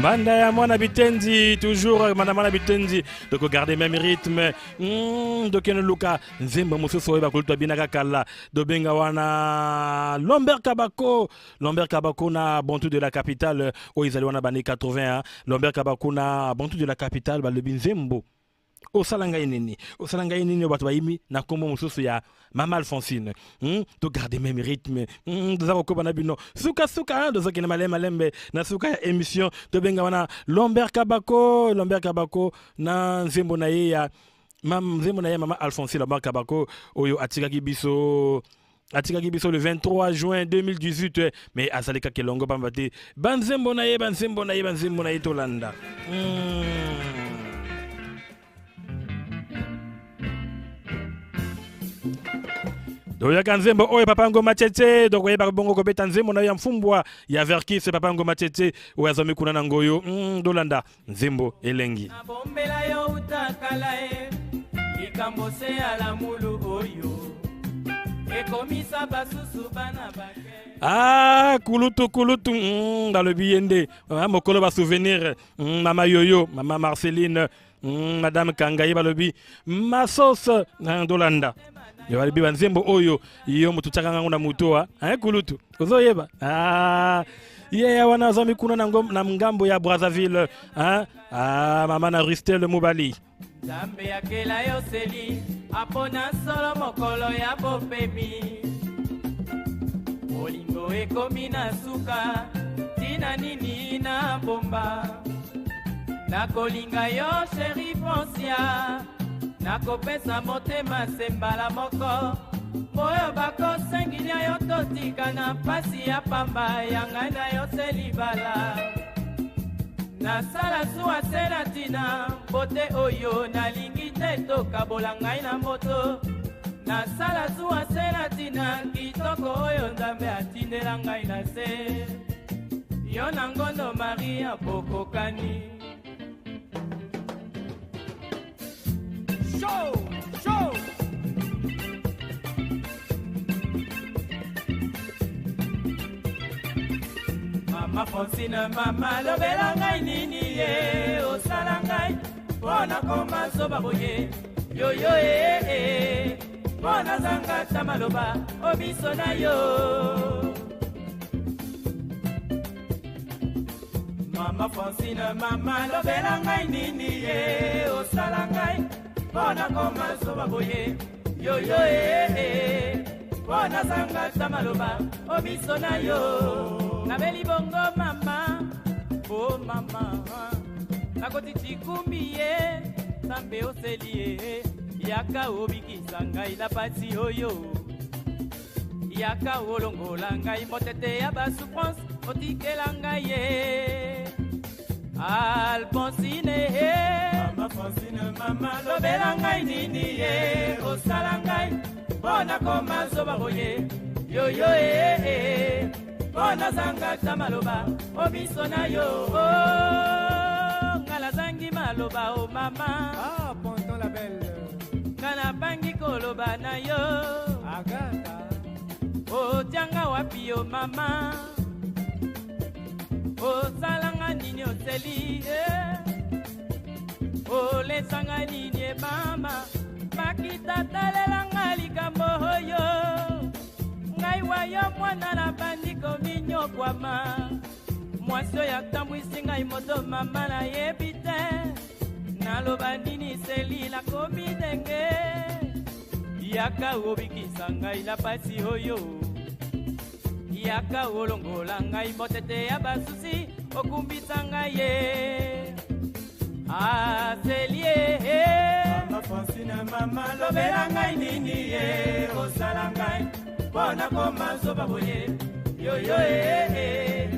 Mbanda ya mwana bitendi, toujours manda mwana bitendi. Donc garder même rythme. Dokene luka nzembo mosusu oyo bakulutu babinaka kala. Dobenga wana Lambert Kabako, Lambert Kabako na Bantu de la capitale oyo ezali wana bane 81. Lambert Kabako na Bantu de la capitale balobi nzembo. Osala ngai nini, osala ngai nini, bato bayimi na nkombo mosusu ya mama Alphonsine. To garder même rythme. Toza kokoba na bino sukasuka, tozokende malembe malembe na suka ya émission. Tobenga wana Lambert Kabako, Lambert Kabako na nzembo na ye ya nzembo na ye mama Alphonsine. Lambert Kabako oyo atikaki biso le 23 juin 2018, mais azali kaka elongo pamba te banzembo na ye, banzembo na ye, banzembo na ye tolanda. Toyaka nzembo oyo papa Ngoma Tete, tokoyeba bongo kobeta nzembo na yo ya mfumbwa ya Verkis. Papa Ngoma Tete oyo azwami kuna na Ngoyo. Dolanda nzembo elengi. Nabombela yo utakala e likambo se ya lamulu oyo ekomisa basusu bana bake. Ah, kulutu kulutu, balobi ye nde, ah, mokolo basouvenir, mama Yoyo, mama Marceline, madame Kangaye, balobi masos dolanda. Yo balobi banzembo oyo yo moto tiaka ngango na moto a hein, kulutu ozoyeba. Ah, ye wana azwami kuna na ngambo ya Brazzaville, hein? Ah, mama na Rustel Mobali. Nzambe akela yo seli apona solo mokolo ya bopemi. Bolingo ekomi na suka, ntina nini na bomba? Nakolinga yo chéri Francia, nakopesa motema se mbala moko. Oyo bakosengilia yo totika na pasi ya pamba, ya ngai na yo se libala. Nasala zuwa se na ntina bote oyo nalingi te tokabola ngai na moto. Nasala zuwa se na ntina kitoko oyo Nzambe atindela ngai na se. Yo na Ngondo Maria bokokani. Show, show. Mama Francine, mama lobela ngai nini ye osala ngai mpo nakoma zoba boye yoyo ee mpo nazanga ta maloba o miso na yo. Mama Francine, mama lobela ngai nini ye osala ngai mpo nakoma zoba boye yoyo ee mpo nazanga ta maloba o miso na yo. Nabeli bongo mama, o mama, nakoti tikumbi ye Nzambe oseli ye yaka obikisa ngai na pasi oyo, yaka olongola ngai motete ya basouffrance otikela ngai ye Alphonsine. Mama Francine, mama lobela ngai nini ye osala ngai mpo nakoma zoba boye yoyo ee mpo nazanga ta maloba o miso na yo. Nga nazangi maloba o mama. Ah, Ponton la belle. Nga nabangi koloba na yo. Agatha. Otianga wapi yo mama, osalanga nini oseli olesanga nini e mama, makita talelanga likambo oyo ngai wayo mwana na bandi kominyokwama. Mwasi oyo atambwisi ngai moto mama nayebi te naloba nini seli nakomi ndenge yaka obikisa ngai na pasi oyo, yaka olongola ngai motete ya basusi okumbisa ngai ye aselie. Mama Francine, mama lobela ngai nini ye osala ngai mpo nakoma zoba boye yoyo ee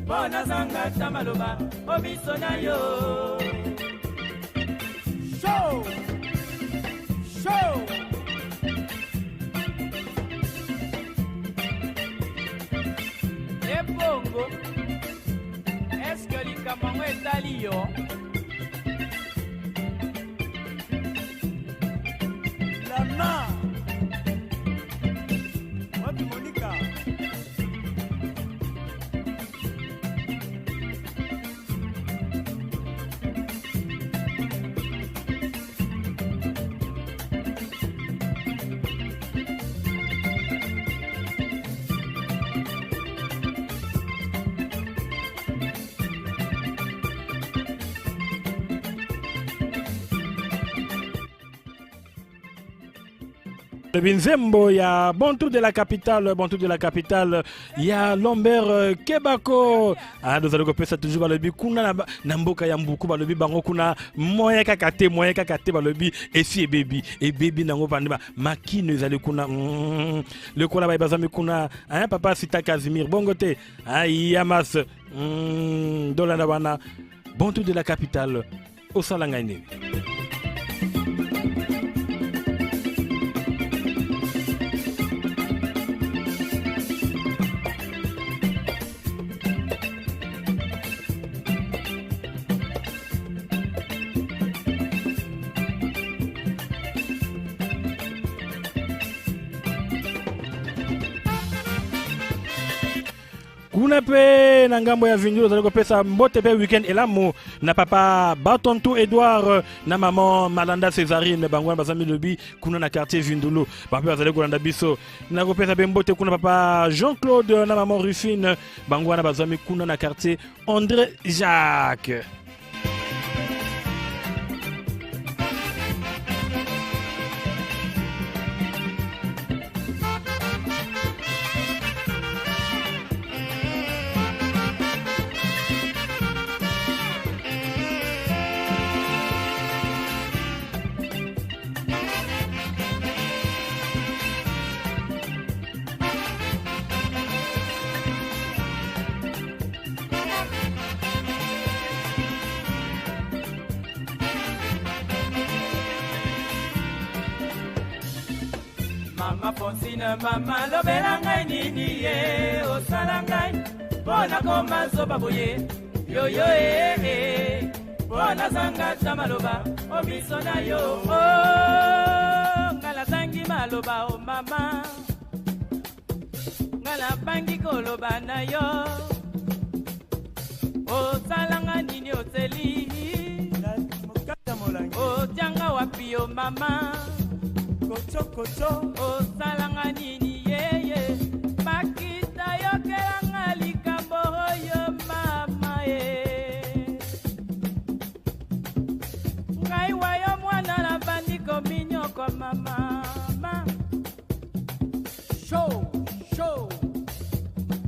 mpo nazanga ta maloba o miso na yo. Show, show. Ebongo eske likambo yango etali yo? Lana. Wapi Monica? Balobi nzembo ya Bantou de la capitale, Bantou de la capitale ya Lambert Kebako. Ah, tozali kopesa toujours balobi kuna na mboka ya Mbuku, balobi bango kuna moyen kaka te, moyen kaka te, balobi esi ebebi, ebebi nango bande ba makino ezali kuna. Lokola baye bazami kuna, hein, papa Sita Casimir bongo te, hein, Yamas, dolanda wana Bantou de la capitale osala ngai nini? Kuna mpe na ngambo ya Vindu ozali kopesa mbote mpe weekend elamu na papa Batontu Edouard na maman Malanda Césarine, bango wana bazami lobi kuna na quartier Vindulu, bango mpe bazali kolanda biso. Na kopesa mpe mbote kuna papa Jean-Claude na maman Rufine, bango wana bazwami kuna na quartier André Jacques. Mama Francine, mama lobela ngai nini ye osala ngai mpo nakoma zoba boye yoyo ee mpo nazanga ta maloba o miso na yo o ngai nazangi maloba o mama ngai nabangi koloba na yo osalanga nini oseli otianga wapi yo mama osalanga nini yeye makita yokelanga likambo oyo mama ye ngai wayo mwana nabandi kominyoko mama show show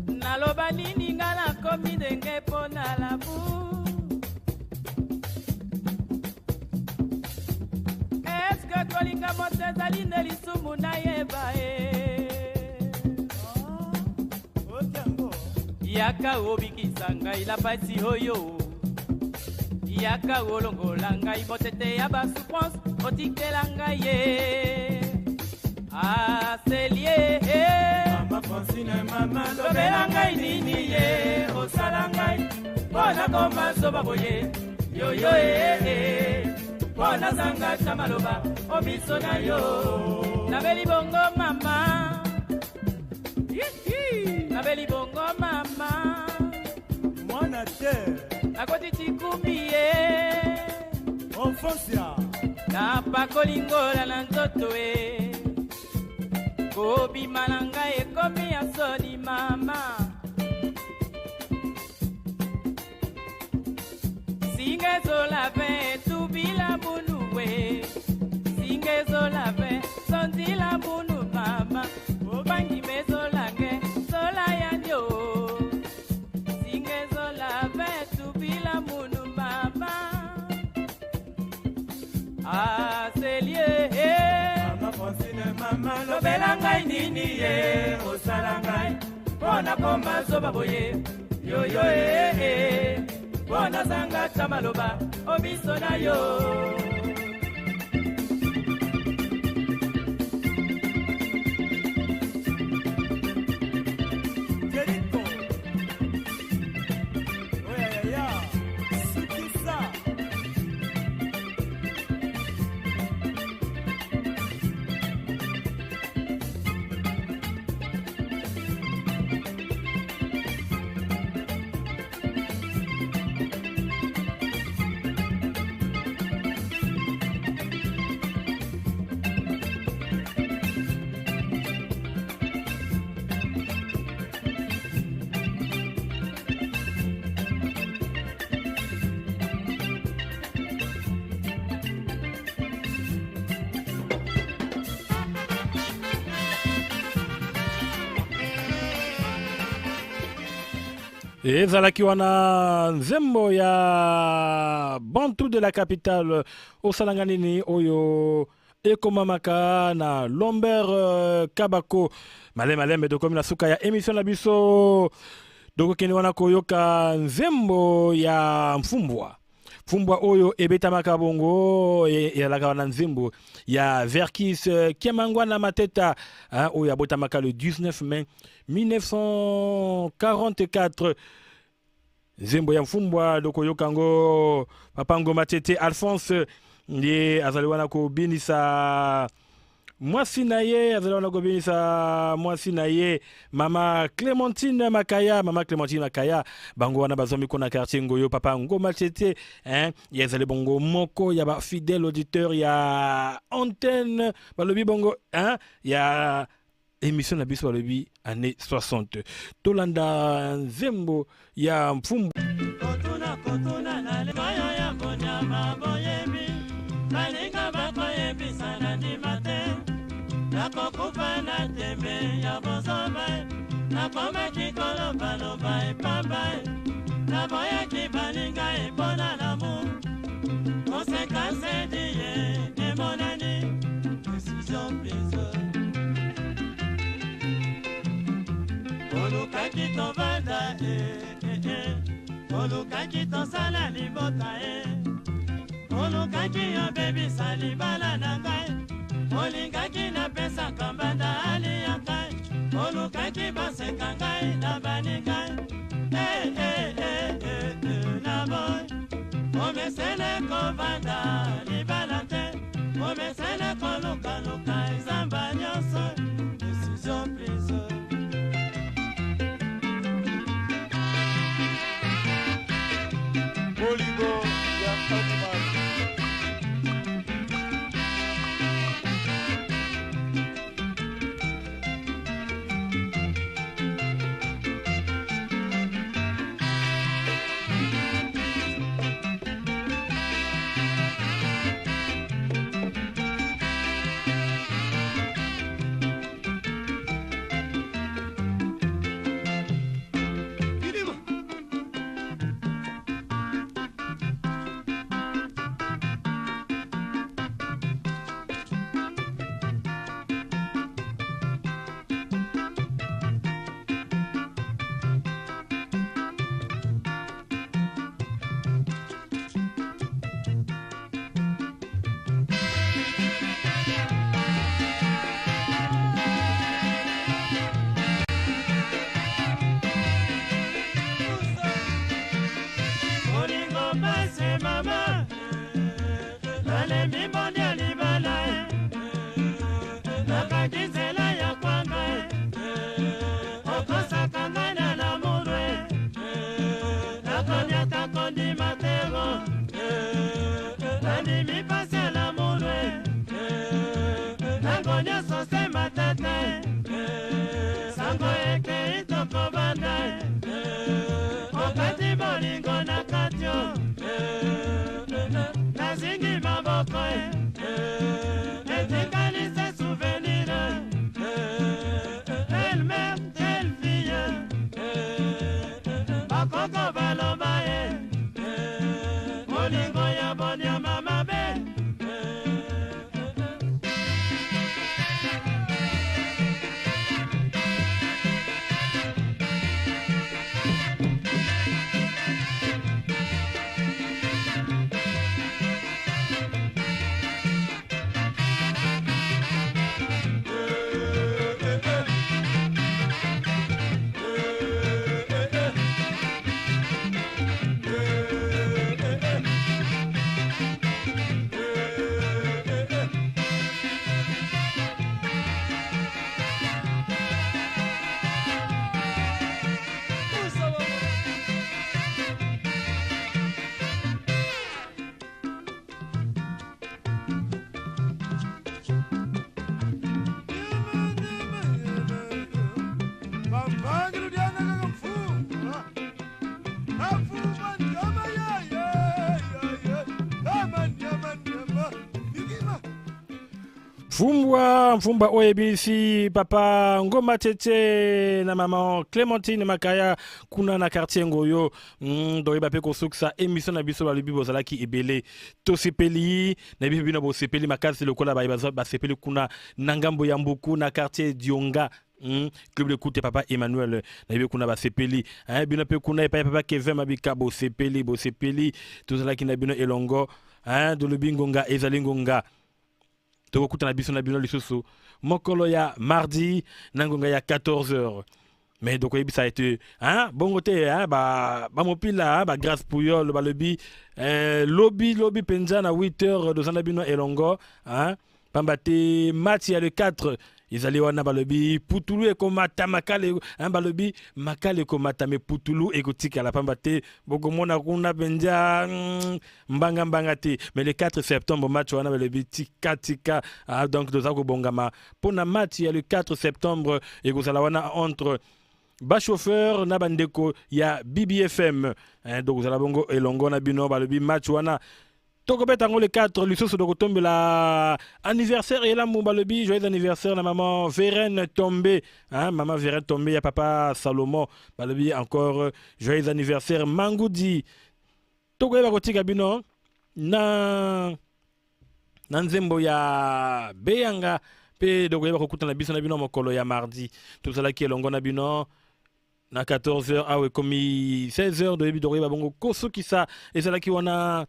naloba nini nga nakomi ndenge mpo na labu eske kolinga moto ezali nde lisumu nayeba ye yaka obikisa ngai la pasi oyo yaka olongola ngai motete ya basouffrance otikela ngai ye aselie Mama Francine, mama lobela ngai nini ye osala ngai mpo nakoma zoba boye yoyo ee mpo nazanga ta maloba o miso na yo nabeli bongo mama nabeli bongo mama mwana te nakoti tikumbi ye enfancia napakoli ngola na nzoto e kobima na ngai ekomi ya soni mama singa ezolave etubila munu we singa ezolave sondila munu mama obangi mezolange zola yanyo singa ezolave etubila munu mama aselie Mama Francine, mama lobela ngai nini ye osala ngai mpo nakoma zoba boye yoyo ee mpo nazanga ta maloba o miso na yo. Jericho oyayaya sukisa. Ezalaki wana nzembo ya Bantu de la Capitale, osalanga nini, oyo ekomamaka na Lambert Kabako. Malembe malembe, tokomi na suka ya émission na biso. Tokokende wana koyoka nzembo ya Mfumbwa. Mfumbwa oyo ebetamaka bongo, ezalaka wana nzembo ya Verkis Kiamangwana Mateta, hein, oyo abotamaka le 19 mai 1944. Nzembo ya Mfumbwa, tokoyoka yango. Papa Ngoma Tete Alphonse nde azali wana kobinisa mwasi na ye, azali wana kobinisa mwasi na ye, Mama Clémentine Makaya. Mama Clémentine Makaya, bango wana bazwami kuna quartier Ngoyo. Papa Ngoma Tete, hein, ye azali bongo moko ya bafidèle auditeur ya antenne, balobi bongo, hein, ya émission na biso, balobi année 60. Tolanda nzembo ya Mfumbu. Kotuna kotuna na lemayo ya monyama, boyebi balinga bakoyebisa na ndima te. Nakokufa na tembe ya bozoba. Nakomaki kolobaloba epamba, naboyaki balinga epona lamu. Conséquence diye emonani, décision prise. Olukaki tovanda e, e, e. Olukaki tosala libota e. Olukaki obebisa libala na ngai. Olingaki napesaka mbanda aliaka. Olukaki baseka ngai na baningai. Eh, eh, eh, eh, eh, na boy omesene kovanda libala te, omesene kolukaluka ezamba nyonso. Décision prise. Bolingo ya Animal. Mfumbwa mfumba oyo ebimisi papa Ngoma Tete na mama Clémentine Makaya kuna na quartier Ngoyo. Toyeba mpe kosukisa émission na biso. Balobi bozalaki ebele, tosepeli na biso, bino bosepeli makasi lokola baye basepeli kuna na ngambo ya Mbuku na quartier Dionga. Club d'écoute papa Emmanuel, nayebi kuna basepeli, hein, bino mpe kuna epai papa Kevin Mabika bosepeli, bosepeli. Tozalaki na bino elongo, hein. Tolobi ngonga ezali ngonga, tokokutana biso na bino lisusu mokolo ya mardi na ngonga ya 14h. Mais tokoyebisa ete, hein, bongo te, hein, bamopila ba, ba Grâce Puyol balobi lobi lobi mpenza na 8h toza na bino elongo, hein, pamba te match ya le 4 ezali wana. Balobi putulu ekomata makala, hein, balobi makala ekomata me putulu ekotikala, pamba te bokomona kuna mpenza mbanga mbanga te. Mais le 4 septembre, match wana, balobi tika tika. Ah, donc toza kobongama mpona match ya le 4 septembre ekozala wana entre bachauffeur na bandeko ya BBFM, hein. Donc ozala bongo elongo na bino. Balobi match wana tokobeta yango le 4. Lisusu tokotombela anniversaire elamu. Balobi joyeux anniversaire na maman Vérène Tombe, hein, maman Vérène Tombe ya papa Salomon. Balobi encore joyeux anniversaire Mangudi. Tokoyeba kotika bino na nzembo ya Beyanga mpe tokoyeba kokutana biso na bino mokolo ya mardi. Tozalaki elongo na bino na 14h, awa ekomi 16h. Toyebi tokoyeba bongo kosukisa. Ezalaki wana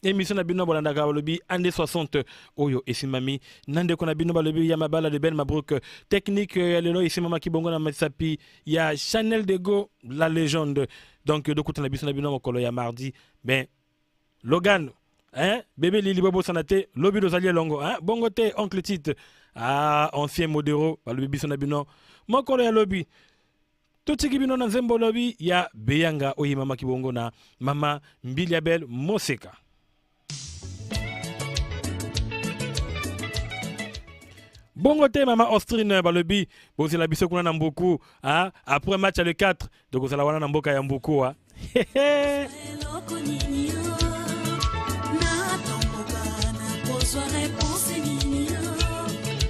émission na bino bolandaka, balobi année 60, oyo esimbami na ndeko na bino, balobi ya mabala de Ben Mabruk. Technique ya lelo esimbamaki bongo na masapi ya Chanel Dego, la légende. Donc tokutana biso na bino mokolo ya mardi. Ben Logan, hein, bébé Lili, bobosana te, lobi tozali elongo, hein, bongo te oncle Tite, ah, ancien modero. Balobi biso na bino mokolo ya lobi. Totiki bino na nzembo lobi ya Beyanga oyo emamaki bongo na mama Mbiliabel Moseka. Bongo te mama Austrine, balobi bozela biso kuna na Mbuku, hein, après match ya le 4 tokozala wana na mboka ya Mbuku, hein. Eloko nini yo natomboka, nakozwa réponse nini yo?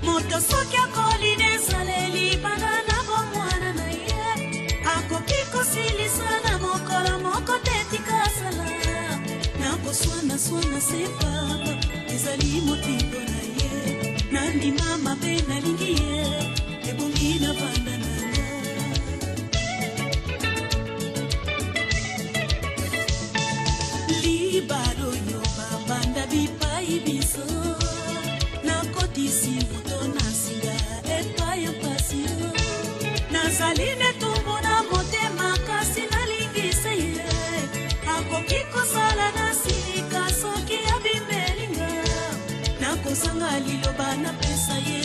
Moto soki akoli na ezaleli banda na bomwana na ye, akoki kosilisa na mokolo moko te. Tika asala, nakoswanaswana se pamba, ezali motindo na ye. Nandima mabe, nalingi ye, ebongi na vanda na nga. Libala oyo babanda bipai biso, nakotisi moto na singa epai ya mpasi yo. Nazali netumbu na motema, kasi nalingisa ye. Akoki kosala na sika soki abimelinga, nakozanga liloba napesa ye.